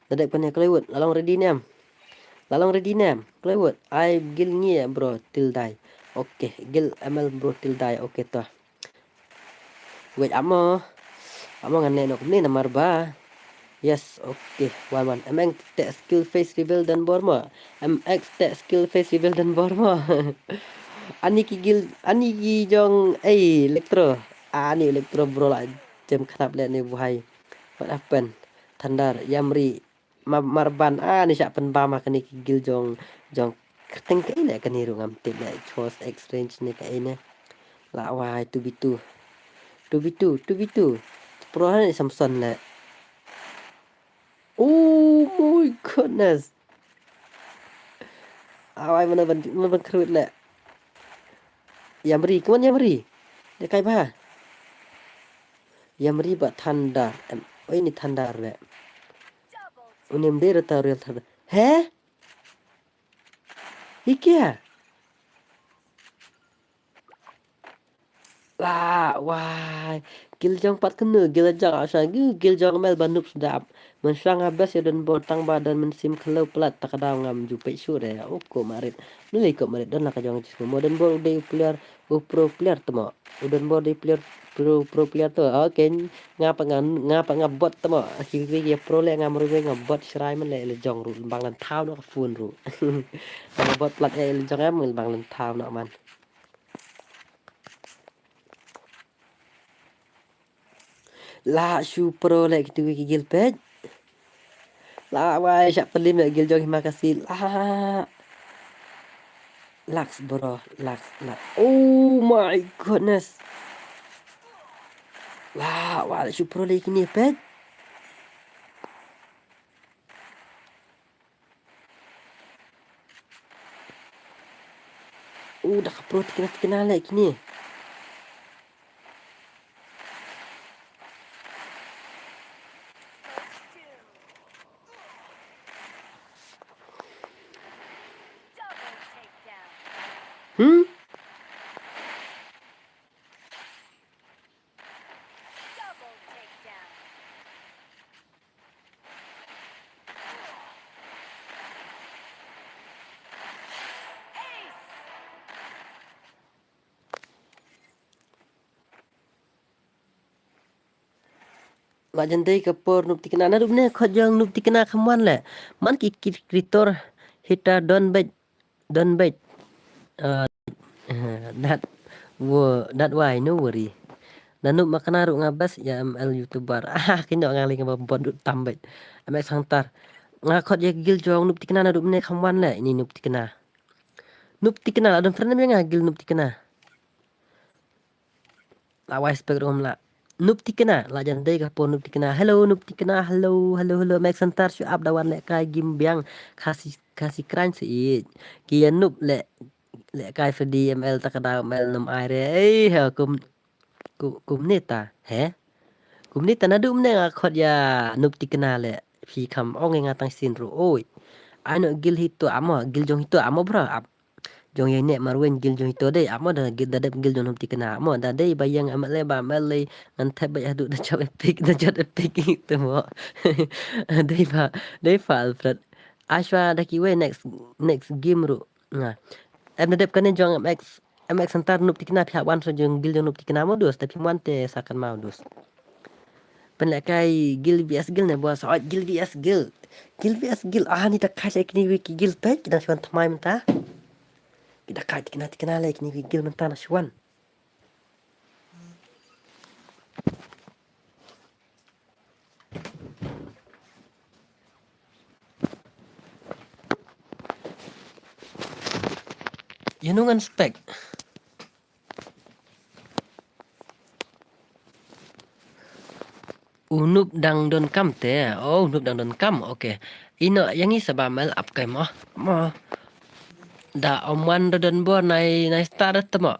Da dep kane Klewood, la long ready ne em. La long ready ne em. Klewood, ai gil ngi bro til dai. Okay, gil M L bro til dai. Okay to. Wait, amo. Amo ngan leh noh kumne namar ba. Yes, okay. Wan wan. M X teh skill face reveal donbor mo. M X teh skill face reveal donbor mo. Ani ki gil, ani ki jong, ei, Electro. Ani Electro bro la jem khnap leh ne buhai. What happened? Thunder, Yamri, ma-, Marban, ah, ni shah pynbam ha kane ki gil jong, jong kyrteng kaei leh kane ruh ngam tip leh, Chos X Range ne kaei ne. La wai two v two. Two v two, two v two. Pro ha ne Samson leh. Oh my goodness. Ah, wai mana ban, mana ban khrut leh. Yamri, come on Yamri. Leh kai bha. Yamri bad Thunder. Em, oh, ini Thunder leh. Unim dei rata real Thunder. He? Hi kia? La wai. Gil jong pat kenu, gil jong asha, gil, gil jong mel ba Nup sdap. Mynshuwa nga best ïa donbor tang ba don mynsiem khlew palat, ta ka daw ngam ju peit shuh re. U ko marit. Nulei ko marit don la ka jong jismo. Mo donbor u dei u player, u pro player tmo. U donbor dei player, pro, pro player to. Okay, nga pat nga, nga pat nga bot tmo. Ki ri ki pro leh nga mrwei nga bot shrai man leh, leh jong ruh bang lan thaw noh ka phone ruh. Nga bot palat eh leh jong em bang lan thaw noh man. La shu pro leh kitu ki gil peit. La wai shah pynlim leh gil jong Himakasi. La. Lux bro, lux, lux. Oh my goodness. La wai shu pro leh kine peit. Uh, da ka pro tikna tikna leh kine. Hmm? Ba jan dei ka por Nup Tikna, naduh mynne khot jong Nup Tikna kham wan leh. Man ki, ki creator hita don beit, don beit. Uh, that wo-, that why no worry. Na Noob Makna ruh nga best ïa M L YouTuber. Ah, kino nga lei nga ba bot dut tam beit. M X Hunter. Nga khot ïa guild jong Noob Tikna naduh mynne kham wan leh ini Noob Tikna. Noob Tikna la don friend ïa nga guild Noob Tikna. La wai spek ruh la. Noob Tikna, la jan dei ka por Noob Tikna. Hello Noob Tikna, hello, hello, hello. M X Hunter shu ap da wan leh kai game biang. Khasi, khasi crunch sih. Ki ïa Noob leh, leh kai Freddy M L ta ka daw M L nam ai re. Ei, ha, kum, ku-, kumne ta, he? Kumne ta naduh mynne nga khot ïa Noob Tikna leh. Phi kham ong ïa nga tang sien ruh, oi. Ai no guild hito amo, guild jong hito amo bro, ap. Jong ïa ne Marwin guild jong hito dei, amo da guild da dep guild jong Noob Tikna, amo da dei ba ïeng M L A ba M L A ngan thep ba haduh da jop epic, da jop epic ito mo. Dei ba, dei ba Alfred. Ashwa da kiwei next, next game ruh. Nga. Em da dep kane jong M X, M X Hunter Noob Tikna phi hap wan sha jong guild jong Noob Tikna mo dus, da phim wan te sa kan mau dus. Pynlehkai guild V S guild ne bos, oh, guild V S guild. Guild V S guild, ah, ni da kai kine wei ki guild peit, ki dang shu wan thymmai mynta. Ki da kai tikna tikna leh kine wei ki guild mynta na shu wan. Ïa no ngan spek. U Noob dang don kam te. Oh, u Noob dang don kam. Okay. Ino ïa ngi sa ba mel ap kai mo. Mo. Da ym wan da don bor nai, nai start te mo.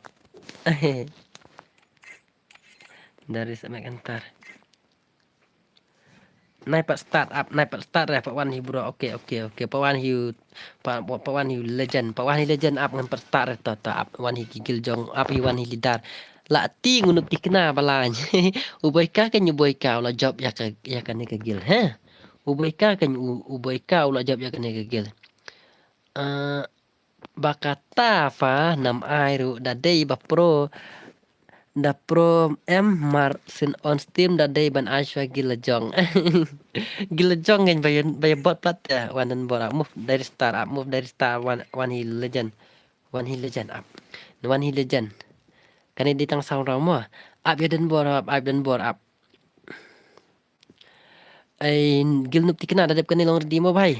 Dari sa mek entar. Nai pat start up, nai pat start re, pat wan hi bro, okay, okay, okay, pat wan hi, pat, pat, pat wan hi legend, pat wan hi legend up ngan pat start re, to, to, up, wan hi ki guild jong, up hi wan hi leader. La ti ngun u tikna balan. U boi ka kan u boi ka, u la jop ïa ka, ïa kane ka guild, he? U boi ka kan u, u boi ka, u la jop ïa kane ka guild. Eh, ba kata fa nam ai ruh da dei ba pro. Da pro em mar sin on stream da dei ban ai shwa guild la jong. Guild la jong ngan ba ïa, ba ïa bot pat te. Wan don bor up move dari star up move dari star wan, wan hi legend. Wan hi legend up. Wan hi legend. Kane dei tang sound raw mo. Up ïa don bor up, up don bor up. Ai guild Noob tikna da dep kane long ready mo bhai.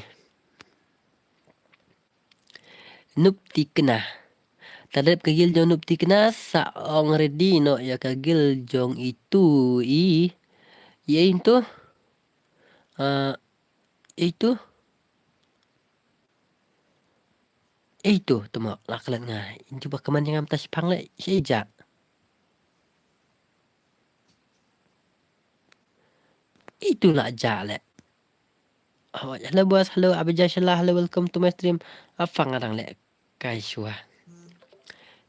Noob tikna. Ta dep ka guild jong Noob tikna sa ong ready noh ïa ka guild jong itu i. I ei ntu. Ah, itu. Itu, tuma, la klet nga. Itu ba kaman jingam ta shipang le, shi ja. Itu la ja le. Oh, hello bos, hello Abijah Shala, hello, welcome to my stream. Apa ngadang le kai shwa.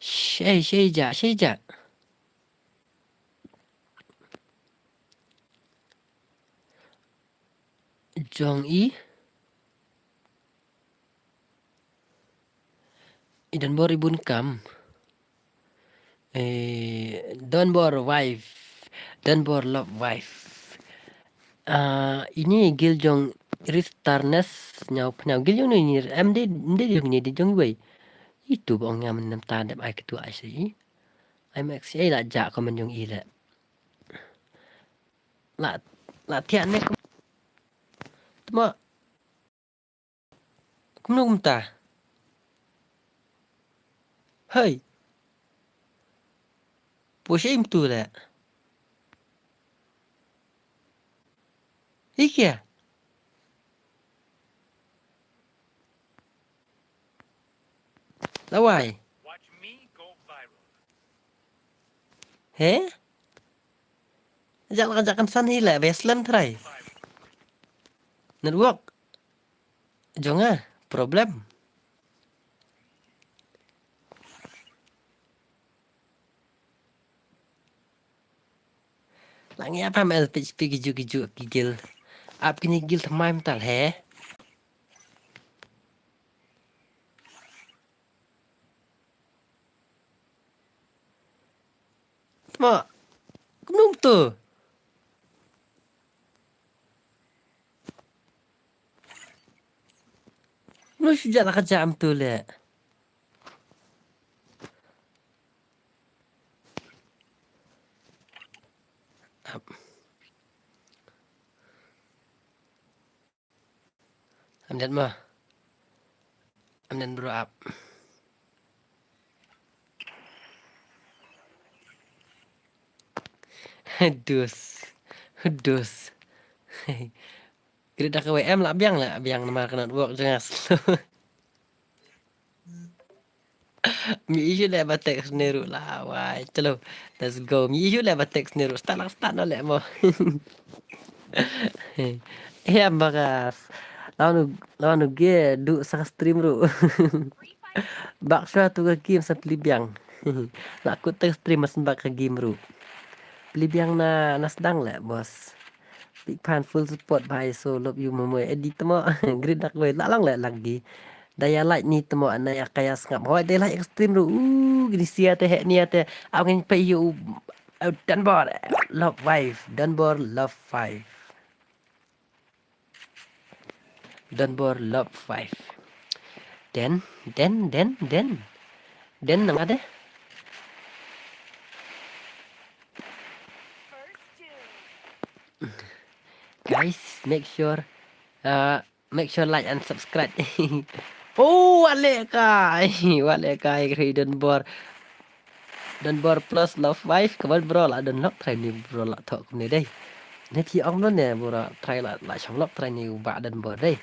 Shei, shei ja, shei ja. Jong i. I don bor i bun kam. Eh, don bor wife. Don bor love wife. Ah, ini guild jong Ristarness nyau pnyau guild jong ini em de, em de jong ini de jong wei. Itu bong ngam nem ta dep ai ketua ai sei. Ai mek sei la ja komen jong i le. La, la thiah ne kum. Tuma. Kumno kumta? Hei. Poi sha im tu le. Hi kia. Lawai. He? Jak la, jak kan san hi le, Westland try. Network. Jong nga, problem. Lang ya pam L P H P ki ju ki ju ki guild. Ap kini guild thymmai mynta he. Tma. Kumno to? Kumno shu ja la ka jam to le? Ap. Am den mo. Am den bro ap. Hudus. Hudus. Grid da kawei em lah biang lah biang namar ka network jong nga slow. Mi issue leh ba text ni ruh lah wai. Chalo. Let's go. Mi issue leh ba text ni ruh. Start lah start noh leh mo. Em bakas. Lawan u, lawan u ge du sa ka stream ruh. Bak shwa tu ka game sa pli biang. Lah kut te stream mas bak ka game ruh. Pli biang na, na sdang leh boss. Big fan, full support bhai, so love you momo. Edit mo. Grid da kawei lah long leh lagi. Da ïa like ni te mo, na ïa ka ïa sngap. Hoi, dei like extreme ruh. Uh, gini sia te heh ni ïa te. Aw ngin pei ïa u, uh, Dunbor. Love five. Dunbor love five. Dunbor love five. Den, den, den, den. Den nang ade. Guys, make sure, uh, make sure like and subscribe. Oh, wat leh kai. Wat leh kai, kri Dunbor. Dunbor plus love five, come on bro, lah don lock try ni bro, lah thok ni dei. Ni ti ong bro ni bro, try lah, lah shong lock try ni ba Dunbor dei.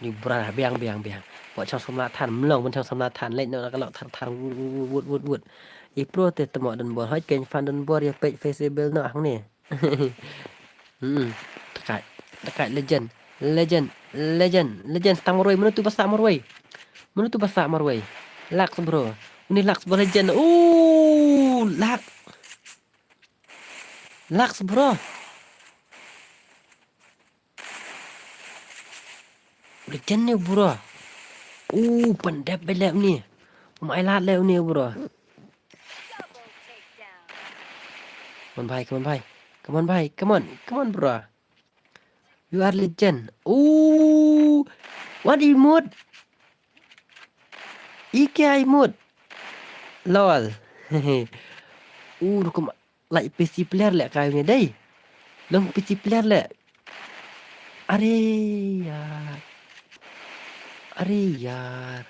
Ni bro biang, biang, biang. Wat shong samla than, mlong, mun shong samla than, leh no lah ka lock thar, thar, wut, wut, wut, wut, wut. I pro te te mo Dunbor, hoi ken fan Dunbor, ïa page Facebook no hang ni. Hmm. Takai. Takai legend. Legend. Legend. Legend. Stang marwei. Mano tu ba stang marwei? Mano tu ba stang marwei? Lux bro. Uni Lux bro legend. Ooh, Lux. Lux bro. Legend ni bro. Ooh, pyndep bha leh uni. Um ai lad leh uni bro. Come on bhai, come on bhai. Come on bhai, come on, come on bro. You are legend. Ooh, what emote? Ike emote. Lol. Ooh, rukom. Like P C player leh kai uni dei. Long P C player leh. Are yar. Are yar.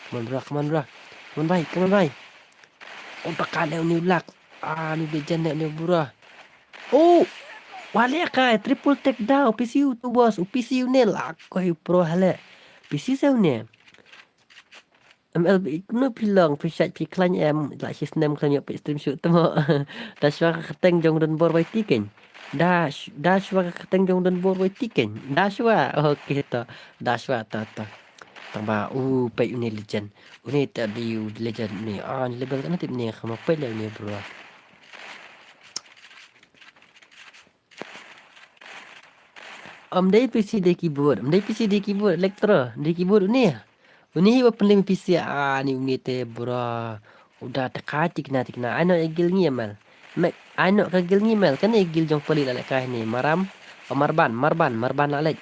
Come on bro, come on bro. Come on bhai, come on bhai. Oh, takai leh uni u Lux. Ah, ni legend leh uni bro. Oh, wat leh kai triple take down. P C u tu boss. U P C u ne lah koi pro hale. P C se u ne. M L B kumno phi long, phi shait phi khlaiñ em, la shi snem khlaiñ ïoh phi stream shuh tamo. Da shwa ka kyrteng jong Dunbor Y T keiñ. Da sh-, da shwa ka kyrteng jong Dunbor Y T keiñ. Da shwa. Okay to. Da shwa to to. Tang ba u peit uni legend. Uni te di u legend ni. Ah, ni level kan tip ni khama peit le uni bro. Ym dei P C dei keyboard, ym dei P C dei keyboard, Electro, dei keyboard uni. Uni hi ba pynlem P C, ah, ni uni te bro. U da takai tikna tikna, ai noh ïa guild ngi ïa mel. Mek, ai noh ka guild ngi mel, kane guild jong pali la leh kai ni, Maram, o Marban, Marban, Marban la leh.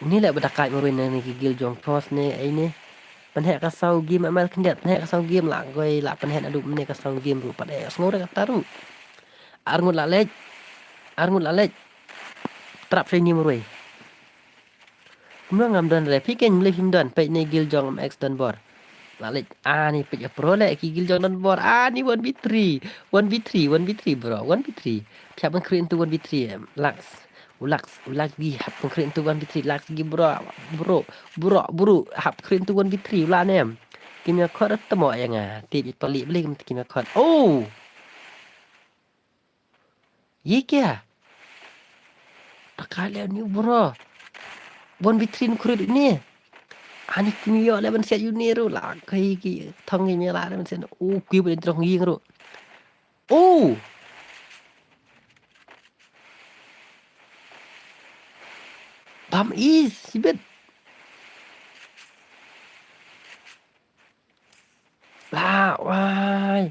Uni leh ba da kait marwei na ki guild jong pros ne ei ne. Pynheh ka saw game amal khyndiat, pynheh ka saw game la goi la pynheh naduh mynne ka saw game ruh pat eh sngew re kata ruh. Arngut la leh. Arngut la leh. Trap shai ni marwei. Kumno ngam don re, phi keiñ mlei phim don, peit ne guild jong M X Dunbor. La leh, ani peit ïa pro leh, ki guild jong Dunbor, ani one v three, one v three, one v three bro, one v three. Phi hap ban create into one v three, em, Lux. U Lux, u Lux gi hap ban create into one v three, Lux gi bro, bro, bro, bro, hap create into one v three, u la ne em. Kim ïa khot tamo ïa nga, tip ïa pali beli kim, kim ïa khot. Oh! Ye kya? Takai leh uni bro. One v three nu khrut uni. Ani kumi yo leh ban siat uni ru la kai ki thong ki mela leh ban siat. U ki ban trong ying ru. U. Bam is sibet. La wai.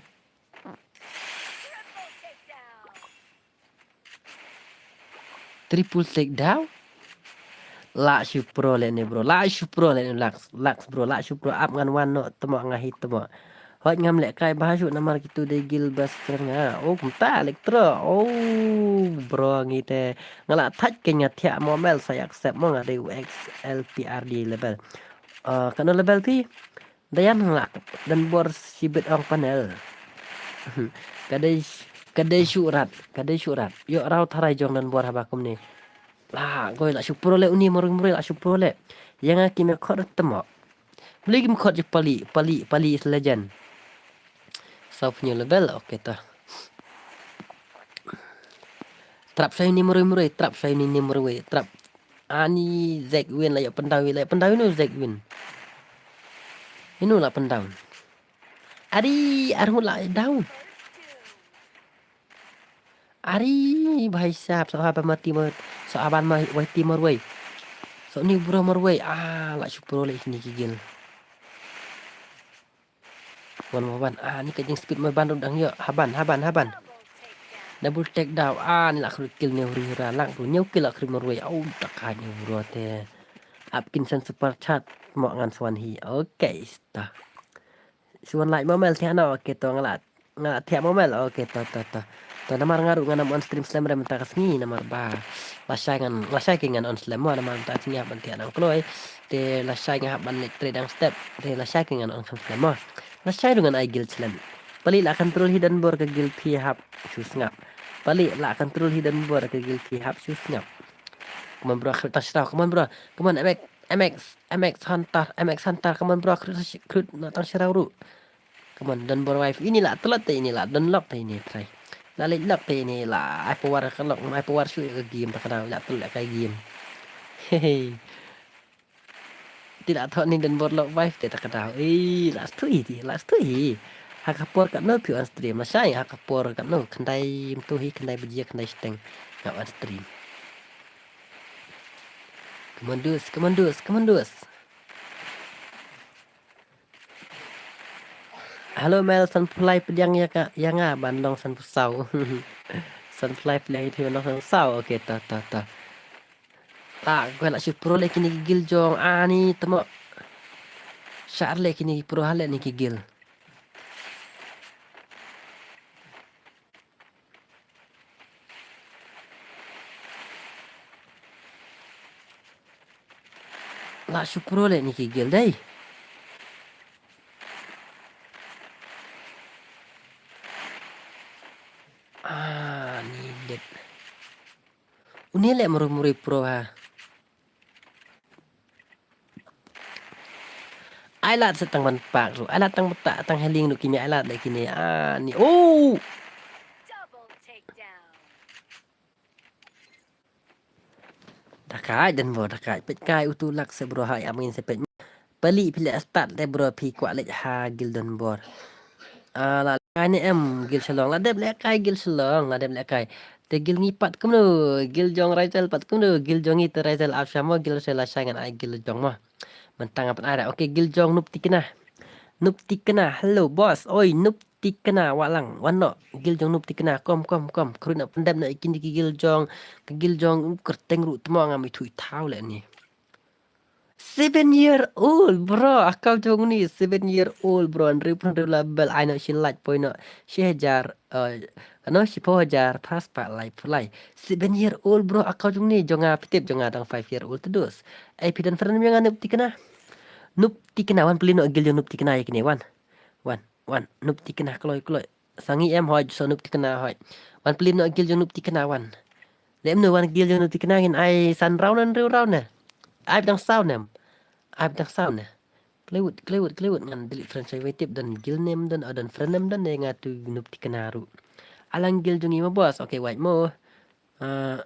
Triple take down. La shu pro le ni bro. La shu pro le ni Lux. Lux bro. La shu pro up ngan wan no. Temo nga hit temo. Hoi ngam lehkai bha shuh namar kitu dei guild best friend nga. Oh, kumta Electro. Oh, bro ngi te. Nga la thait ke nga thiah mo mel sa ïa accept mo nga dei u X L P R D level. Uh, kano level phi? Dayan nga don bor shibit ong panel. Ka dei, ka dei shuh rat, ka dei shuh rat. Ïoh raw tharai jong don bor haba kumne. La, goi la shu pro le uni marui marui la shu pro le. Ïa nga ki me khot rat tamo. Beli ki me khot ju pali, pali, pali is legend. Saw pynïoh level, okay ta. Trap sa uni marui marui, trap sa uni marui, trap. Ani Zack win la ïoh pyndaw, la ïoh pyndaw ino Zack win. Ino la pyndaw. Ari, arngut la down. Ari, bhai sahab, sa haban mati mar, sa haban ma, wai ti marwei. Sa ni bro marwei. Ah, la shu pro le kine ki guild. Wan mo ban. Ah, ni ka jing speed mo ban dang ïoh. Haban, haban, haban. Double take down. Ah, ni la khrut kill ne huri hura lang tu. Ñiew kill la khrut marwei. Au, tak ha ñiew bro te. Apkinson super chat. Mo ngan swan hi. Okay, sta. Swan like mo mel thiah no. Okay, to nga la nga thiah mo mel. Okay, to, to, to. To namar nga ruh ngan on stream slem re mynta ka sngi namar ba lashai ngan, lashai ki ngan on slem mo namar mynta ka sngi hap ban thiah nang kloi. Te lashai nga hap ban leit trade dang step. Te lashai ki ngan on slem mo. Lashai ruh ngan ai guild slem. Pali la control hidden bor ka guild phi hap shu sngap. Pali la control hidden bor ka guild phi hap shu sngap. Come on bro, khrut tang shraw. Come on bro. Come on, M X, M X, M X Hunter, M X Hunter. Come on bro, khrut, khrut na tang shraw ruh. Come on, don bor wife. Ini la tlot te ini la don lock te ini try. La leit lock te ini la ai power ka lock, ai power shu ka game ta ka daw la tlot ka game. Hehe. Ti la thot ni don bor lock wife te ta ka daw. Ei, la stui ti, la stui. Ha ka por ka no pi on stream la shai ha ka por ka no khandai mtu hi khandai bajia khandai steng. Nga on stream. Come on dudes, come on dudes, come on dudes. Hello mel, san pulai pediang ya ka ya nga ban long san pusau. San pulai pediang itu long san pusau. Okay, ta ta ta. Ta gue la shu pro le kini gil jong ani temo. Shar le kini pro hale ni ki gil. La shu pro le ni ki gil dei. Ah, ni dep. Uni le murui murui pro ha. Ai lad sa tang ban pak ru. Ai lad tang bata tang healing ru kimi ai lad le kini. Ah, ni. Oh. Dakai dan bo dakai pet kai utu lak se bro hai amin se pet. Pali pili start te bro pi kwah lek ha gil dan bor. Ah, la kai ni em gil Shillong la dep le kai gil Shillong la dep le kai. Te gil ngi pat kumno gil jong Raisel pat kumno gil jong ngi te Raisel ap shamo gil se la shangan ai gil jong mo. Mentang apa ada. Okay, gil jong Nup Tikna. Nup Tikna, hello boss. Oi Nup Tikna walang. Wan no gil jong Nup Tikna. Kom kom kom. Kru na pendem na ikin ki gil jong. Ke gil jong kerteng ru temo ngam ithu ithau le ni. Seven year old bro. Akau jong ni seven year old bro. Andrew pun la bel ai no shin light point no. Shi hajar. Ano shi po hajar pas pa lai pulai. Seven year old bro akau jong ni jong nga pitip jong nga dang five year old tedus. Ai pidan friend mi nga Nup Tikna. Nup Tikna wan peli no gil jong Nup Tikna ya kini wan. Wan wan Nup Tikna kloi kloi. Sangi em hoi so Nup Tikna hoi. Wan peli no gil jong Nup Tikna wan. Lem no wan gil jong Nup Tikna ngin ai san round an rew round ne. Ai dang sound em. Ai dang sound ne. Klewut, klewut, klewut ngan delete friend sa wei tip don gil name don, oh, don friend name don, eh, nga tu Nup Tikna ru. Alang gil jong i ma boss, okay, wait mo. Uh,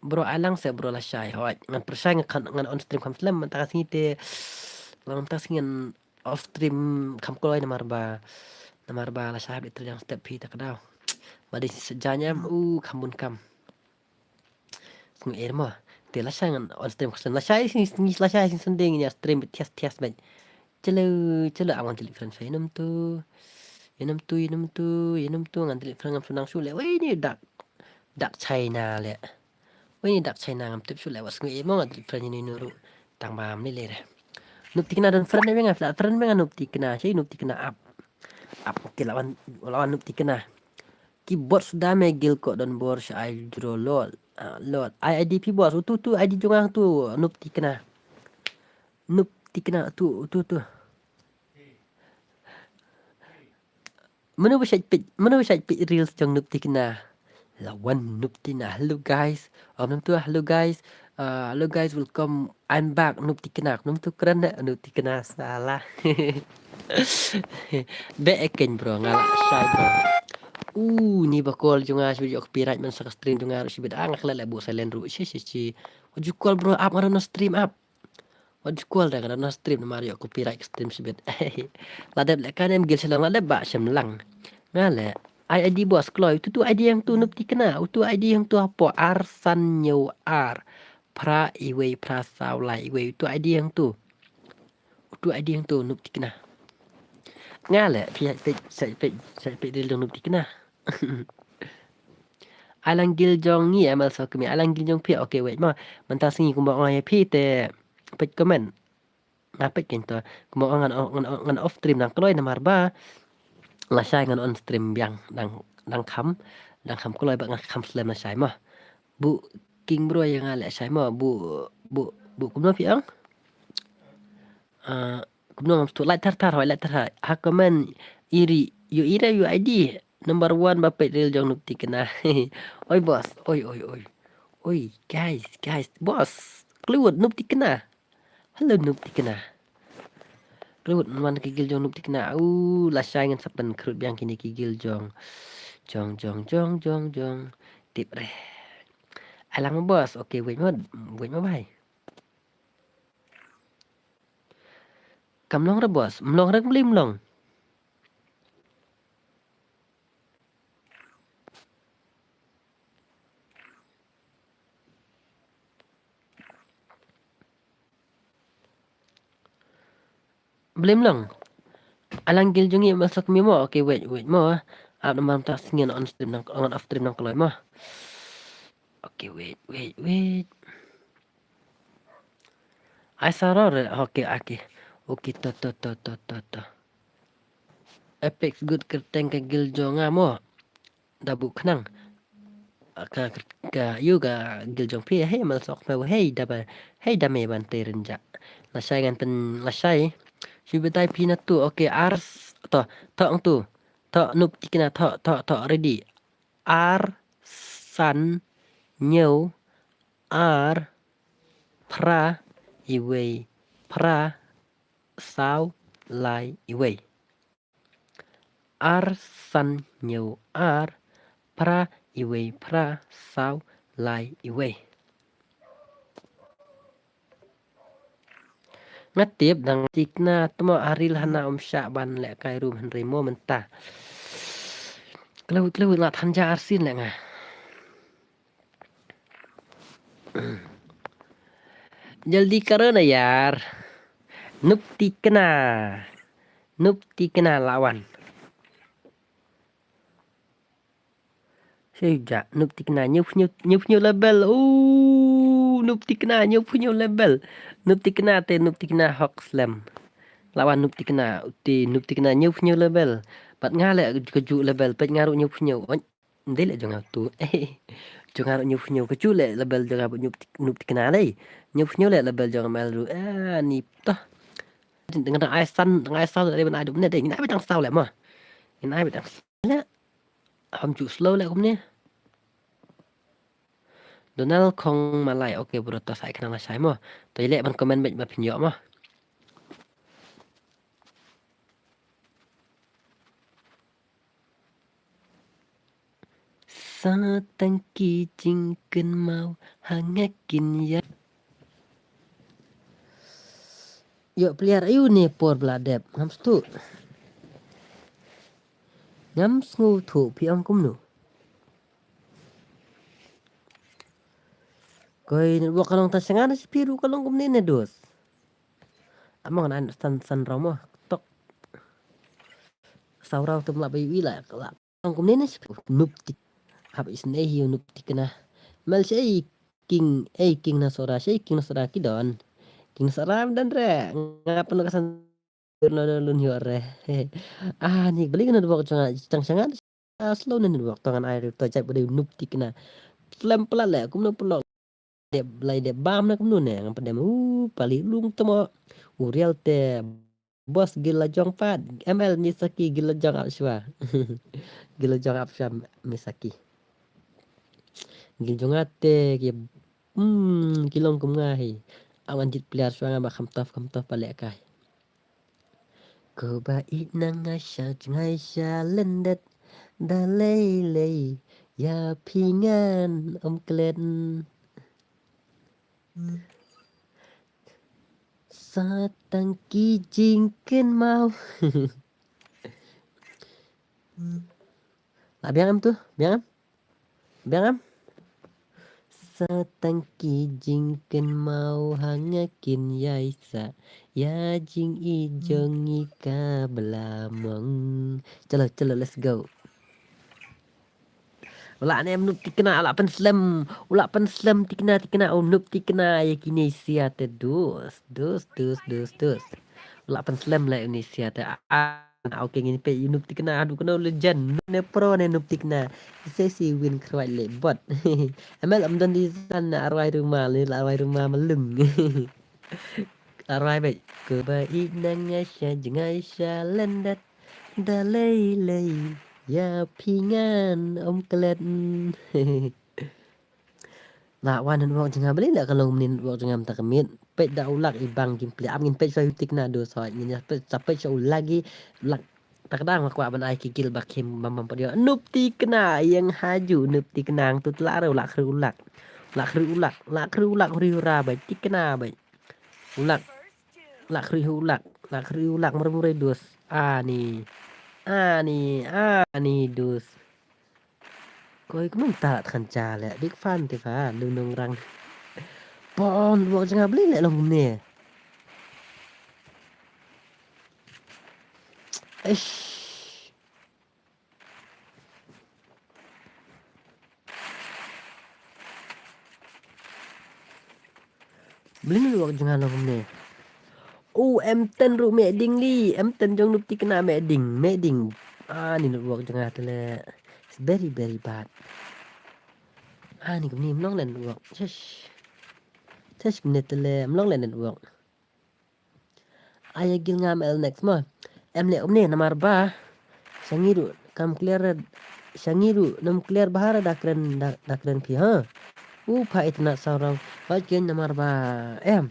bro, alang se bro la shai, hoi. Ngan pershai ngan, ngan on stream kam slem, mentang sini te, mentang sini ngan off stream kam koloi namar ba, namar ba la shai hap di terjang step pi tak daw. Madi sejanya, uh, kam bun kam. Sngi er mo. Te la shai ngan on stream khuslen la shai sing sing la shai sing sending nya stream thias thias bej. Chelo chelo awan delete friend sa inum tu. Inum tu inum tu inum tu ngan delete friend ngam sunang shu le. Wei ni dak. Dak China le. Wei ni dak China ngam tip shu le wa sngi er mo ngan delete friend ni nuru. Tang bam ni le re. Nup Tikna don friend me nga flat friend me nga Nup Tikna. Shai Nup Tikna up. Ap, okay, la wan, la wan Noob Tikna. Keyboard suda me gil ko don bor sha ai jro lol. Ah, lol. Ai ID phi boss, utu tu ID jong nga tu Noob Tikna. Noob Tikna tu, utu tu. Mano ba shait peit, mano ba shait peit reels jong Noob Tikna. La wan Noob Tikna. Hello guys. Om nam tu, hello guys. Uh, hello guys, welcome. I'm back Noob Tikna. Nam tu kren na Noob Tikna salah. Be eken bro, nga la shy bro. Uh, ni ba call jong nga shibit ïoh copyright man sa ka stream jong nga ruh shibit, ah, nga klet la buh silent ruh. Shi shi shi. What you call bro, ap nga ruh na stream ap. Wat ju call da ka na stream namar ïoh copyright ka stream shibit. La dep leh ka nem gil shalong la dep ba shem lang. Nga leh. Ai ID boss kloi utu tu ID hangtu Noob Tikna. Utu ID hangtu hapoh ar san hynñiew ar. Phra iwei phra saw lai iwei utu ID hangtu. Utu ID hangtu Noob Tikna. Nga leh phi shait peit shait peit shait peit dil dong Noob Tikna. Ai lang gil jong ngi ML Sokmi, ai lang gil jong phi. Okay, wait mo. Mynta sngi kumba ong ïa phi te peit comment. Nga peit kein to. Kumba ong ngan, ngan, ngan off stream dang kloi namar ba lashai ngan on stream biang dang, dang kham, dang kham kloi ba nga kham slem lashai mo. Bu King Bro ïa nga leh shai mo. Bu, bu, bu kumno phi ong? Ah, kumno ngam sngewthuh, like thar thar hoi, like thar thar. Ha comment iri, ïoh ira ïoh ID number one ba peit reel jong Noob Tikna. Oi boss, oi oi oi. Oi guys, guys, boss. Kluwut Noob Tikna. Hello Noob Tikna. Kluwut man ki gil jong Noob Tikna. U lashai ngan sa pynkhrut biang kine ki gil jong. Jong jong jong jong jong. Tip re. Alang boss. Okay, wait mo, wait mo bhai. Kam long re boss, mlong re mlei mlong. Mlei mlong. Alang gil jong ngi masuk mi mo. Okay, wait, wait mo. Ap namar mynta sngi ngan on stream nang, ngan off stream nang kloi mo. Okay, wait, wait, wait. Ai saror, okay, okay. Okay, to, to, to, to, to, to. Apex good kyrteng ka gil jong nga mo. Da bu khnang. Ka, ka, yu ka gil jong phi, hey, mal sok me, hey, da ba, hey, da me ban te rin ja. Lashai ngan pen, lashai. Shu betai phi na tu, okay, ars, to, to ang tu. To, Noob Tikna, to, to, to, ready. Ar, san, hynñiew, ar, phra, iwei, phra, saw, lai, iwei. Ar, san, hynñiew, ar, phra, iwei, phra, saw, lai, iwei. Nga tip dang Tikna tmo aril hana um shah ban leh kai rum hynrei mo mynta. Klewit klewit nga than ja arsin leh nga. Jaldi karo na yar. Noob Tikna. Noob Tikna lawan. Shuja, Noob Tikna, hynñiew phew hynñiew, hynñiew phew hynñiew level. Ooh, Noob Tikna, hynñiew phew hynñiew level. Noob Tikna te, Noob Tikna hok slem. Lawan Noob Tikna, te Noob Tikna, hynñiew phew hynñiew level. Bad nga leh ka ju level, peit nga ruh hynñiew phew hynñiew. Oi, ndei leh jong nga tu. Jong nga ruh hynñiew phew hynñiew, ka ju leh level jong nga bad Noob Tik-, Noob Tikna lei. Hynñiew phew hynñiew leh level jong nga mel ruh. Ah, ni toh. Dang ai san, dang ai saw leh ban ai dum ne dei. Ngin ai beit dang saw leh mo. Ngin ai beit dang saw leh. Ham ju slow leh kumne. Donald Khong Malai, okay bro, to sa ai khnang lashai mo. To ïaleh ban comment beit ba phin ïoh mo. Sa tang ki jingkynmaw ha nga kin ïa. Ïoh player aïu ne por ba la dep, ngam sngewthuh. Ngam sngewthuh phi ong kumno. Koi network ka long tang sha nga ne sha phi ruh ka long kumne ne dos. Amang nan san san raw mo tok. Saw raw tum la ba ïohi la la. Long kumne ne sha phi Noob Tik. Hap isynei hi Noob Tikna. Mel sha ei King, ei King Nasora, sha ei King Nasora ki don. King Nasora don re. Nga pynlong ka san Lun lun lun ïoh re. Ah, ni beli ka network jong nga, jang shangan. Ah, slow na network tang ngan ai to jait beli Noob Tikna. Slem plat le kumno pulok. Dep lai dep bam na kumno ne ngam padem u pali lung temo. U real te boss gila jong pat. M L Misaki gila jong ap shwa. Gila jong ap shwa Misaki. Gil jong nga te ki, hmm, ki long kum nga hi. Awan jit player shwa nga ba kham tough, kham tough ba leh kai. Ko ba ïeit na nga sha jngai sha lendet. Da lei lei ïa phi ngan ym klet. Sa tang ki jingkynmaw. La biang em tu, biang em? Biang em? Sa tang ki jingkynmaw ha nga kin ïai sa ïa jingïeit jong ngi ka bla mong. Chalo, chalo, let's go. Ula ne em Noob Tikna, ula pynslem, ula pynslem Tikna, Tikna, oh Noob Tikna, ïa kine sia te dus, dus, dus, dus, dus. Ula pynslem la uni sia te. Ah, ah, okay, ngin peit Noob Tikna, haduh kano legend, ne pro ne Noob Tikna. Sesi win khrwai le bot. M L am don di san na arwai rumah, le la arwai rumah malung. Arwai beit. Ko ba ïeit na nga sha jngai sha lendet. Da lei lei ïa phi ngan ym klet. La wan network jong nga beli la ka long kumne network jong nga mynta ka miet. Peit da u lak i bang kim plie. Ap ngin peit sha u Tikna do soi ngin ïa peit sa peit sha u lak i lak. Ta ka dang ma kwah ban ai ki gil ba khim bam bam pat ïoh. Noob Tikna ïeng haju Noob Tikna tu tla re u lak khri u lak. Lak khri u lak, lak khri u lak hri hura beit Tikna beit. U lak. Lak khri u lak, lak khri u lak mrem mrem dus. Ani. Ani, ani dus. Koi kumne ta khan cha le big fan te fa lu nong rang. Pon wok jnga bli le long kumne. Eish. Bli ni wok jnga long kumne. U M ten ruh me ding li, M ten jong Noob Tikna me ding, me ding. Ah, ni network jong nga te le. It's very, very bad. Ah, ni kumni mlong le network. Chesh. Chesh kumne te le mlong le network. Ai gil ngam el next mo. Em le umne namar ba. Shangi ruh kam clear. Shangi ruh nam clear bahar da kren da, da kren phi ha. U pha itna saurang. Ba ken namar ba. Em.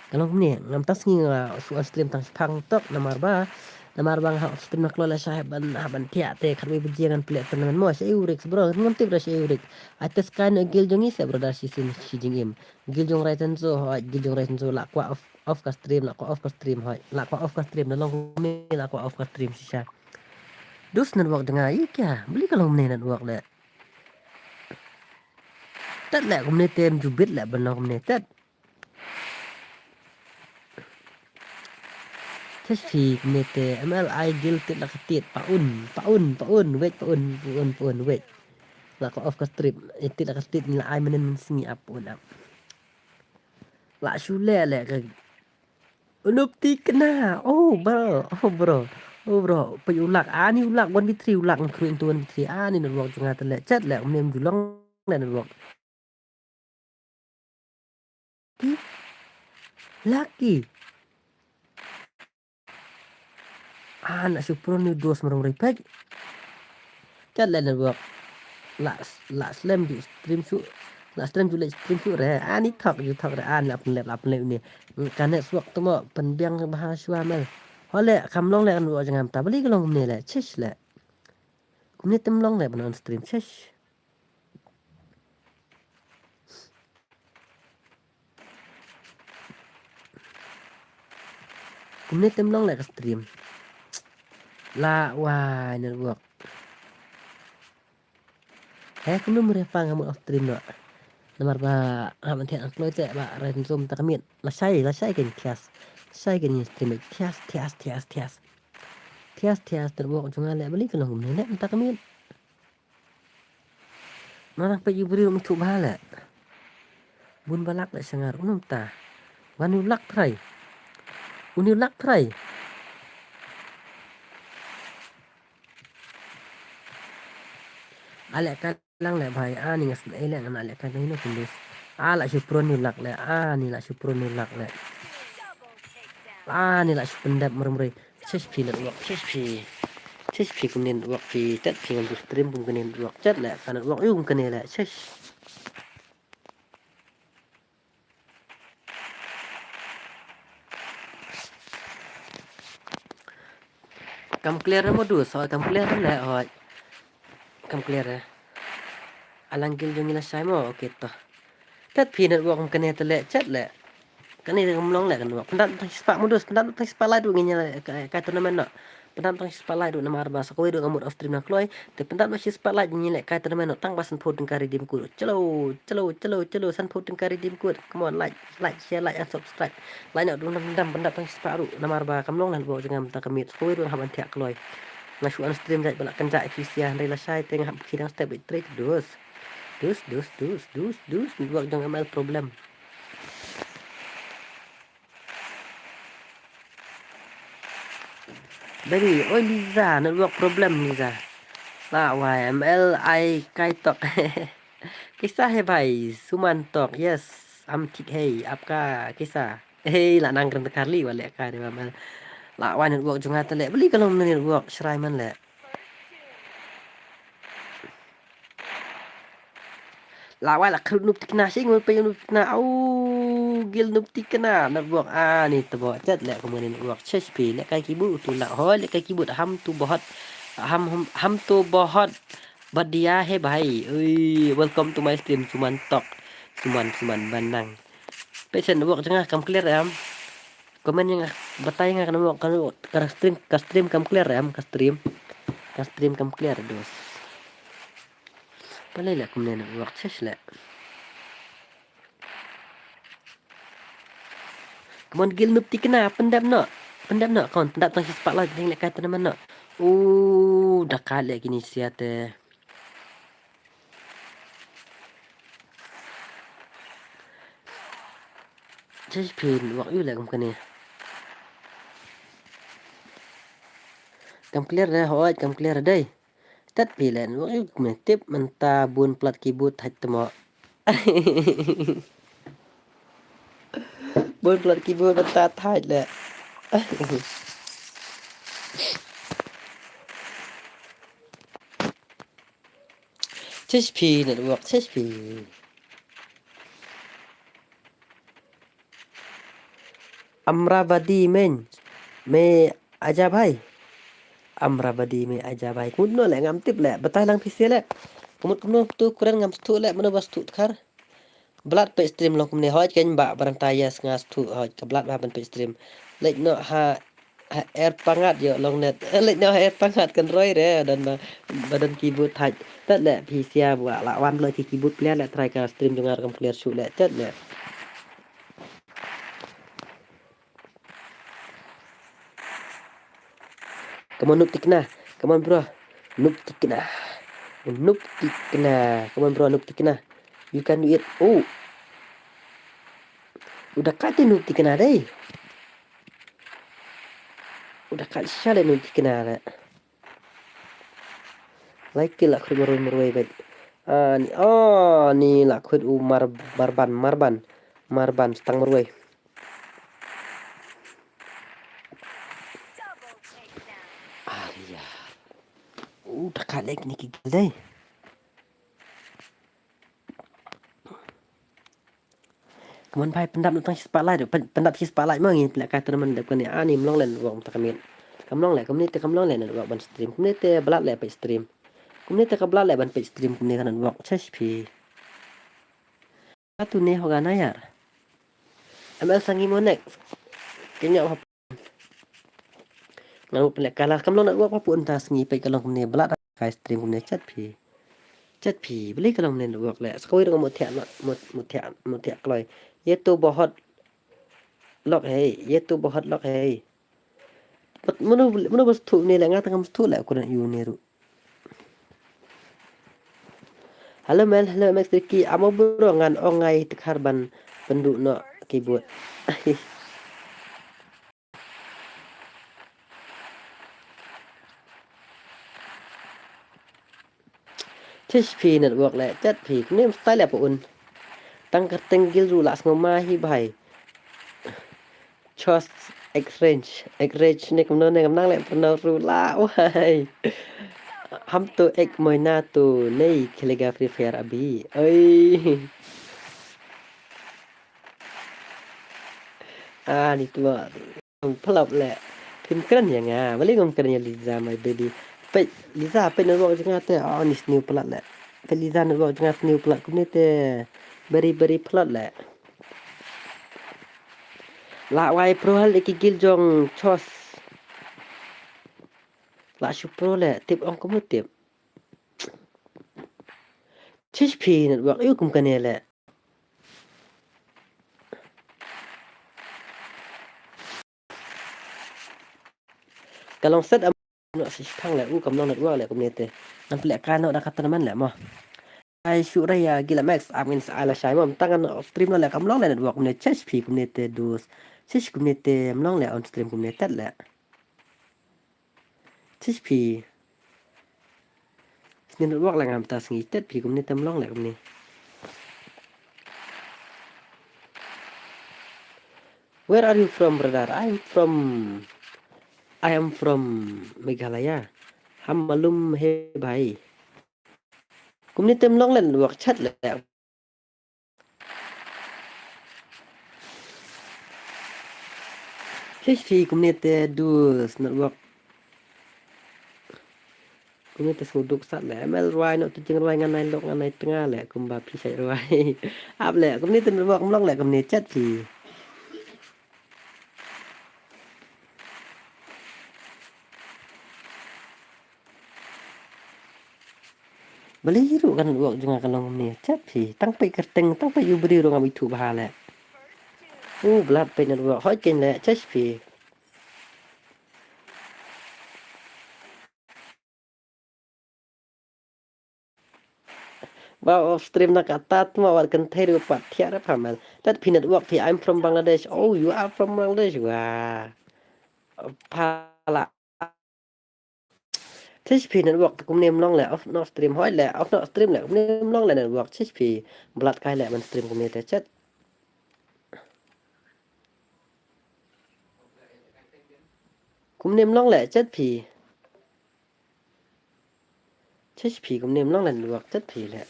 Ka long kumne, ngam ta sngi nga shu on stream tang shipang tok namar ba. Namar ba nga hap stream na kloi la sha hap ban, hap ban thiah te khatwei baje ngan plie tournament mo sha Eurik bro, ngam tip da sha Eurik. Ai te skai na gil jong ngi se bro da shi sin shi jingim. Gil jong Rai Tenzo hoi, gil jong Rai Tenzo la kwah off, off ka stream, la kwah off ka stream hoi. La kwah off ka stream, na long kumne la kwah off ka stream shisha. Dus network jong nga i kya, beli ka long kumne network le. Tet le kumne tem jubit le ban long kumne tet. Te shi kumne te M L ai gil tit la ka tit pa un, pa un, pa un, wait, pa un, pa un, pa un, wait. La ka off ka stream, eh, tit la ka tit ni la ai menen men sngi ap un ap. La shu le le ka. Noob Tikna, oh bro, oh bro, oh bro, pa u lak, ani u lak one v three u lak, kru into one v three, ani network jong nga te le, chat le, um nem ju long le network. Lucky. Ah, na su pro ni dos marong ripek. Chat le network. La, la slem ju stream su. La slem ju le stream su re. Ah, ni thok ju thok re. Ah, la pen le, la pen le ni. Ka network tu mo pen biang bahar shwa mel. Hole kam long le network jong nga mynta beli ka long kumne le. Chish le. Kumne tem long le ban on stream. Chish. Kumne tem long le ka stream. La wai network. He kumne mure pa ngam off stream no. Namar ba ngam thiah ang kloi te ba ren zoom ta ka miet. La shai, la shai ken thias. Shai ken stream thias, thias, thias, thias. Thias, thias network jong nga le beli ka long kumne le ta ka miet. Nang peit ïa u briew um thuh bha le. Bun ba lak le shangar un um ta. Wan u lak trai. Un u lak trai. A leh kai lang leh bhai, ani nga sngewthuh leh ngan leh kai tang ino kundis. A la shu pron yu lak leh, ani la shu pron yu lak leh. Ani la shu pyndep mrmri. Chesh phi network, chesh phi. Chesh phi kumne network phi, tet phi ngan tu stream kum kane network, chet leh ka network yu kum kane leh, chesh. Kam clear mo du, so kam clear le hoi. Kam clear eh. Alang gil jong ngi la shai mo, okay to. Tet phi network kane te le, chet le. Kane kam long le kan network. Pyndat tang spah mo du, pyndat tang spah like du ngi le kai tournament no. Pyndat tang spah like du namar ba sa kawei du ngamut of stream na kloi. Te pyndat ma shi spah like ngi leh kai tournament no tang ba sanphew tyngka redeem code. Chalo, chalo, chalo, chalo, sanphew tyngka redeem code. Come on, like, like, share, like and subscribe. Like no dum dam dam pyndat tang spah ruh namar ba kam long leh bok jingam ta kamit. Kawei ruh hap ban thiah kloi. Nga shu on stream jait ba la kan jait phi sia hynrei la shai te nga hap khie dang step beit trei dus. Dus, dus, dus, dus, dus. Network jong M L problem. Baby, oi Liza, network problem Liza. La wai M L ai kai tok. Kaisa hai bhai, Suman tok, yes, am thik hai, apka kaisa. Hey, la nang kren ta Carly, wa le kai de M L. La wai network jong nga ta le, beli ka long network, shrai man le. La wai la khrut Noob Tikna, shi ngul pe Noob Tikna, au, gil Noob Tikna, network, ani tebo, chet le kumne network, chesh phi, le kai keyboard tu la, hoi, le kai keyboard, ham tu bahut, ham, ham, ham tu bahut, बढ़िया है भाई, ui, welcome to my stream, Suman tok, Suman, Suman, ban nang. Pe shen network jong nga kam clear em. Comment ïa nga, batai ïa nga ka network, ka network, ka stream, ka stream kam clear em, ka stream. Ka stream kam clear, dos. Balei leh kumne network chesh leh. Come on, gil Noob Tikna, pyndep noh. Pyndep noh, come on, pyndep tang shi spah like, tang leh kai tournament noh. U, da kat leh kine sia te. Chesh phi network yu leh kum kane. Kam clear re, hooid, kam clear re dei. Tet phi leh network yu kum ne tip mynta bun plat keyboard thait tmo. Bun plat keyboard mynta thait leh. Chesh phi network, chesh phi. Amravati mein, mein aja bhai. Amravati mein aja bhai. Kumno leh ngam tip leh. Batai lang phi seh leh. Kumno kumno tu kren ngam sngewthuh leh. Mano ba sngewthuh tkhar. Blad peit stream long kumne hoi ken ba baranta yes nga sngewthuh hoi ka blad ba ban peit stream. Leit noh ha, ha air pangat ïoh long net. Leit noh ha air pangat kan roi re don ba, ba don keyboard thait. Tet leh phi sia ba la wan leh ki keyboard player leh try ka stream jong nga kam clear shuh leh tet leh. Come on, Noob Tikna. Come on, bro. Noob Tikna. Noob Tikna. Come on, bro, Noob Tikna. You can do it. Oh. U da kat te Noob Tikna dei. U da kat shisha leh Noob Tikna leh. Lai kill la khut marwei marwei beit. Ani, ani la khut u Mar-, Marban, Marban. Marban, stang marwei. Aria. U da kat leh kine ki kill dei. Come on bhai, pyndap noh tang shi spah like, pyn-, pyndap shi spah like mo ngi pynleh kai tournament dep kane ani mlong leh network mynta ka miet. Kam long leh kumne te kam long leh network ban stream. Kumne te blad leh peit stream. Kumne te ka blad leh ban peit stream kumne ka network chesh phi. Ka tu ne hoga na yar. M L Sangi mo next. Kenya hap. Ngan mut pynleh kala kam long network ba pun ta sngi peit ka long kumne blad kai stream kumne chet phi. Chet phi, balei ka long kumne network leh. Sa kawei ruh mut thiah, mut, mut thiah, mut thiah kloi. Ye to bahut lok hai, ye to bahut lok hai. Mano, mano ba sngewthuh ne leh nga tang ngam sngewthuh leh kumne yu ne ruh. Hello Mel, hello M X Ricky, amo bro ngan ong ngai tkhar ban pynduh noh keyboard. Chish phi network leh, chat phi, kumne style leh pa un. Tang kyrteng gil ruh lah sngew ma hi bhai. Chos exchange, exchange ne kumno ne, kam nang leh pyrnau ruh lah wai. Ham to ek moina to nei khelega Free Fire abhi. Oi. Ah, ni tu. Phlop leh. Phim kren ïa nga. Balei ngam kren ïa Liza, my baby. Peit, Liza, peit network jong nga te. Oh, ni sniew palat leh. Peit Liza, network jong nga sniew palat kumne te. Beri beri palat leh. Lah wai pro hal ki gil jong Chos. Lah shu pro leh, tip ong kumno tip. Chish phi network ïa kum kane leh. Ka long set am no si thang leh, u kam long network leh kumne te. Ngan pynleh ka no da ka tournament leh mo. Ai shu ra ïa Gila Max, am ngin sa ai lashai mo, tang ngan off stream no leh kam long leh network kumne, chish phi kumne te dus. Chish kumne te mlong leh on stream kumne tet leh. Chish phi. Sniew network leh ngam ta sngi, tet phi kumne te mlong leh kumne. Where are you from, brother? I am from, I am from Meghalaya. Ham malum hai bhai. Kumne te mlong leh network chat leh. Chish phi kumne te dus network. Kumne te sngewduk sat leh. M L rwai noh tu jingrwai, ngan ai lok ngan ai tnga leh kumba phi shait rwai. Ap leh kumne te network mlong leh kumne, chat phi. Balei ruh ka network jong nga ka long kumne, chat phi. Tang peit kyrteng, tang peit u briew ruh ngam ithuh bha leh. U blat peit network, hoi kein leh, chish phi. Ba off stream na ka tat ma wat kynthei ruh pat thiah ruh pha mel. Tet phi network phi, I'm from Bangladesh. Oh, you are from Bangladesh. Wah. Pha la. Chish phi network kumne mlong leh, off no stream hoi leh, off no stream leh, kumne mlong leh network, chish phi. Blat kai leh man stream kumne te chat. Kumne mlong leh, chat phi. Chish phi kumne mlong leh network, chat phi leh.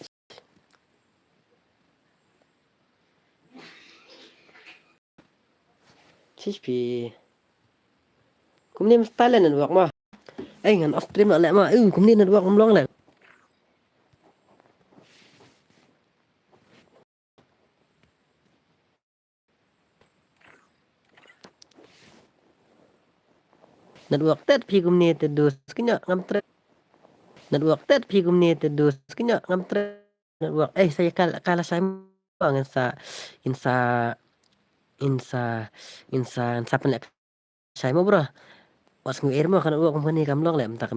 Chish phi. Kumne mstyle leh network ma. Ei ngan off stream leh ma. Ei kumne network mlong leh. Network tet phi kumne te dus kynja ngam treh. Network tet phi kumne te dus kynja ngam treh. Network, eh, sa ïa ka, ka lashai mo, ngin sa, ngin sa, ngin sa, ngin sa, ngin sa pynleh shai mo bro. Wat sngew er mo, ka network kumne kam long leh, mynta ka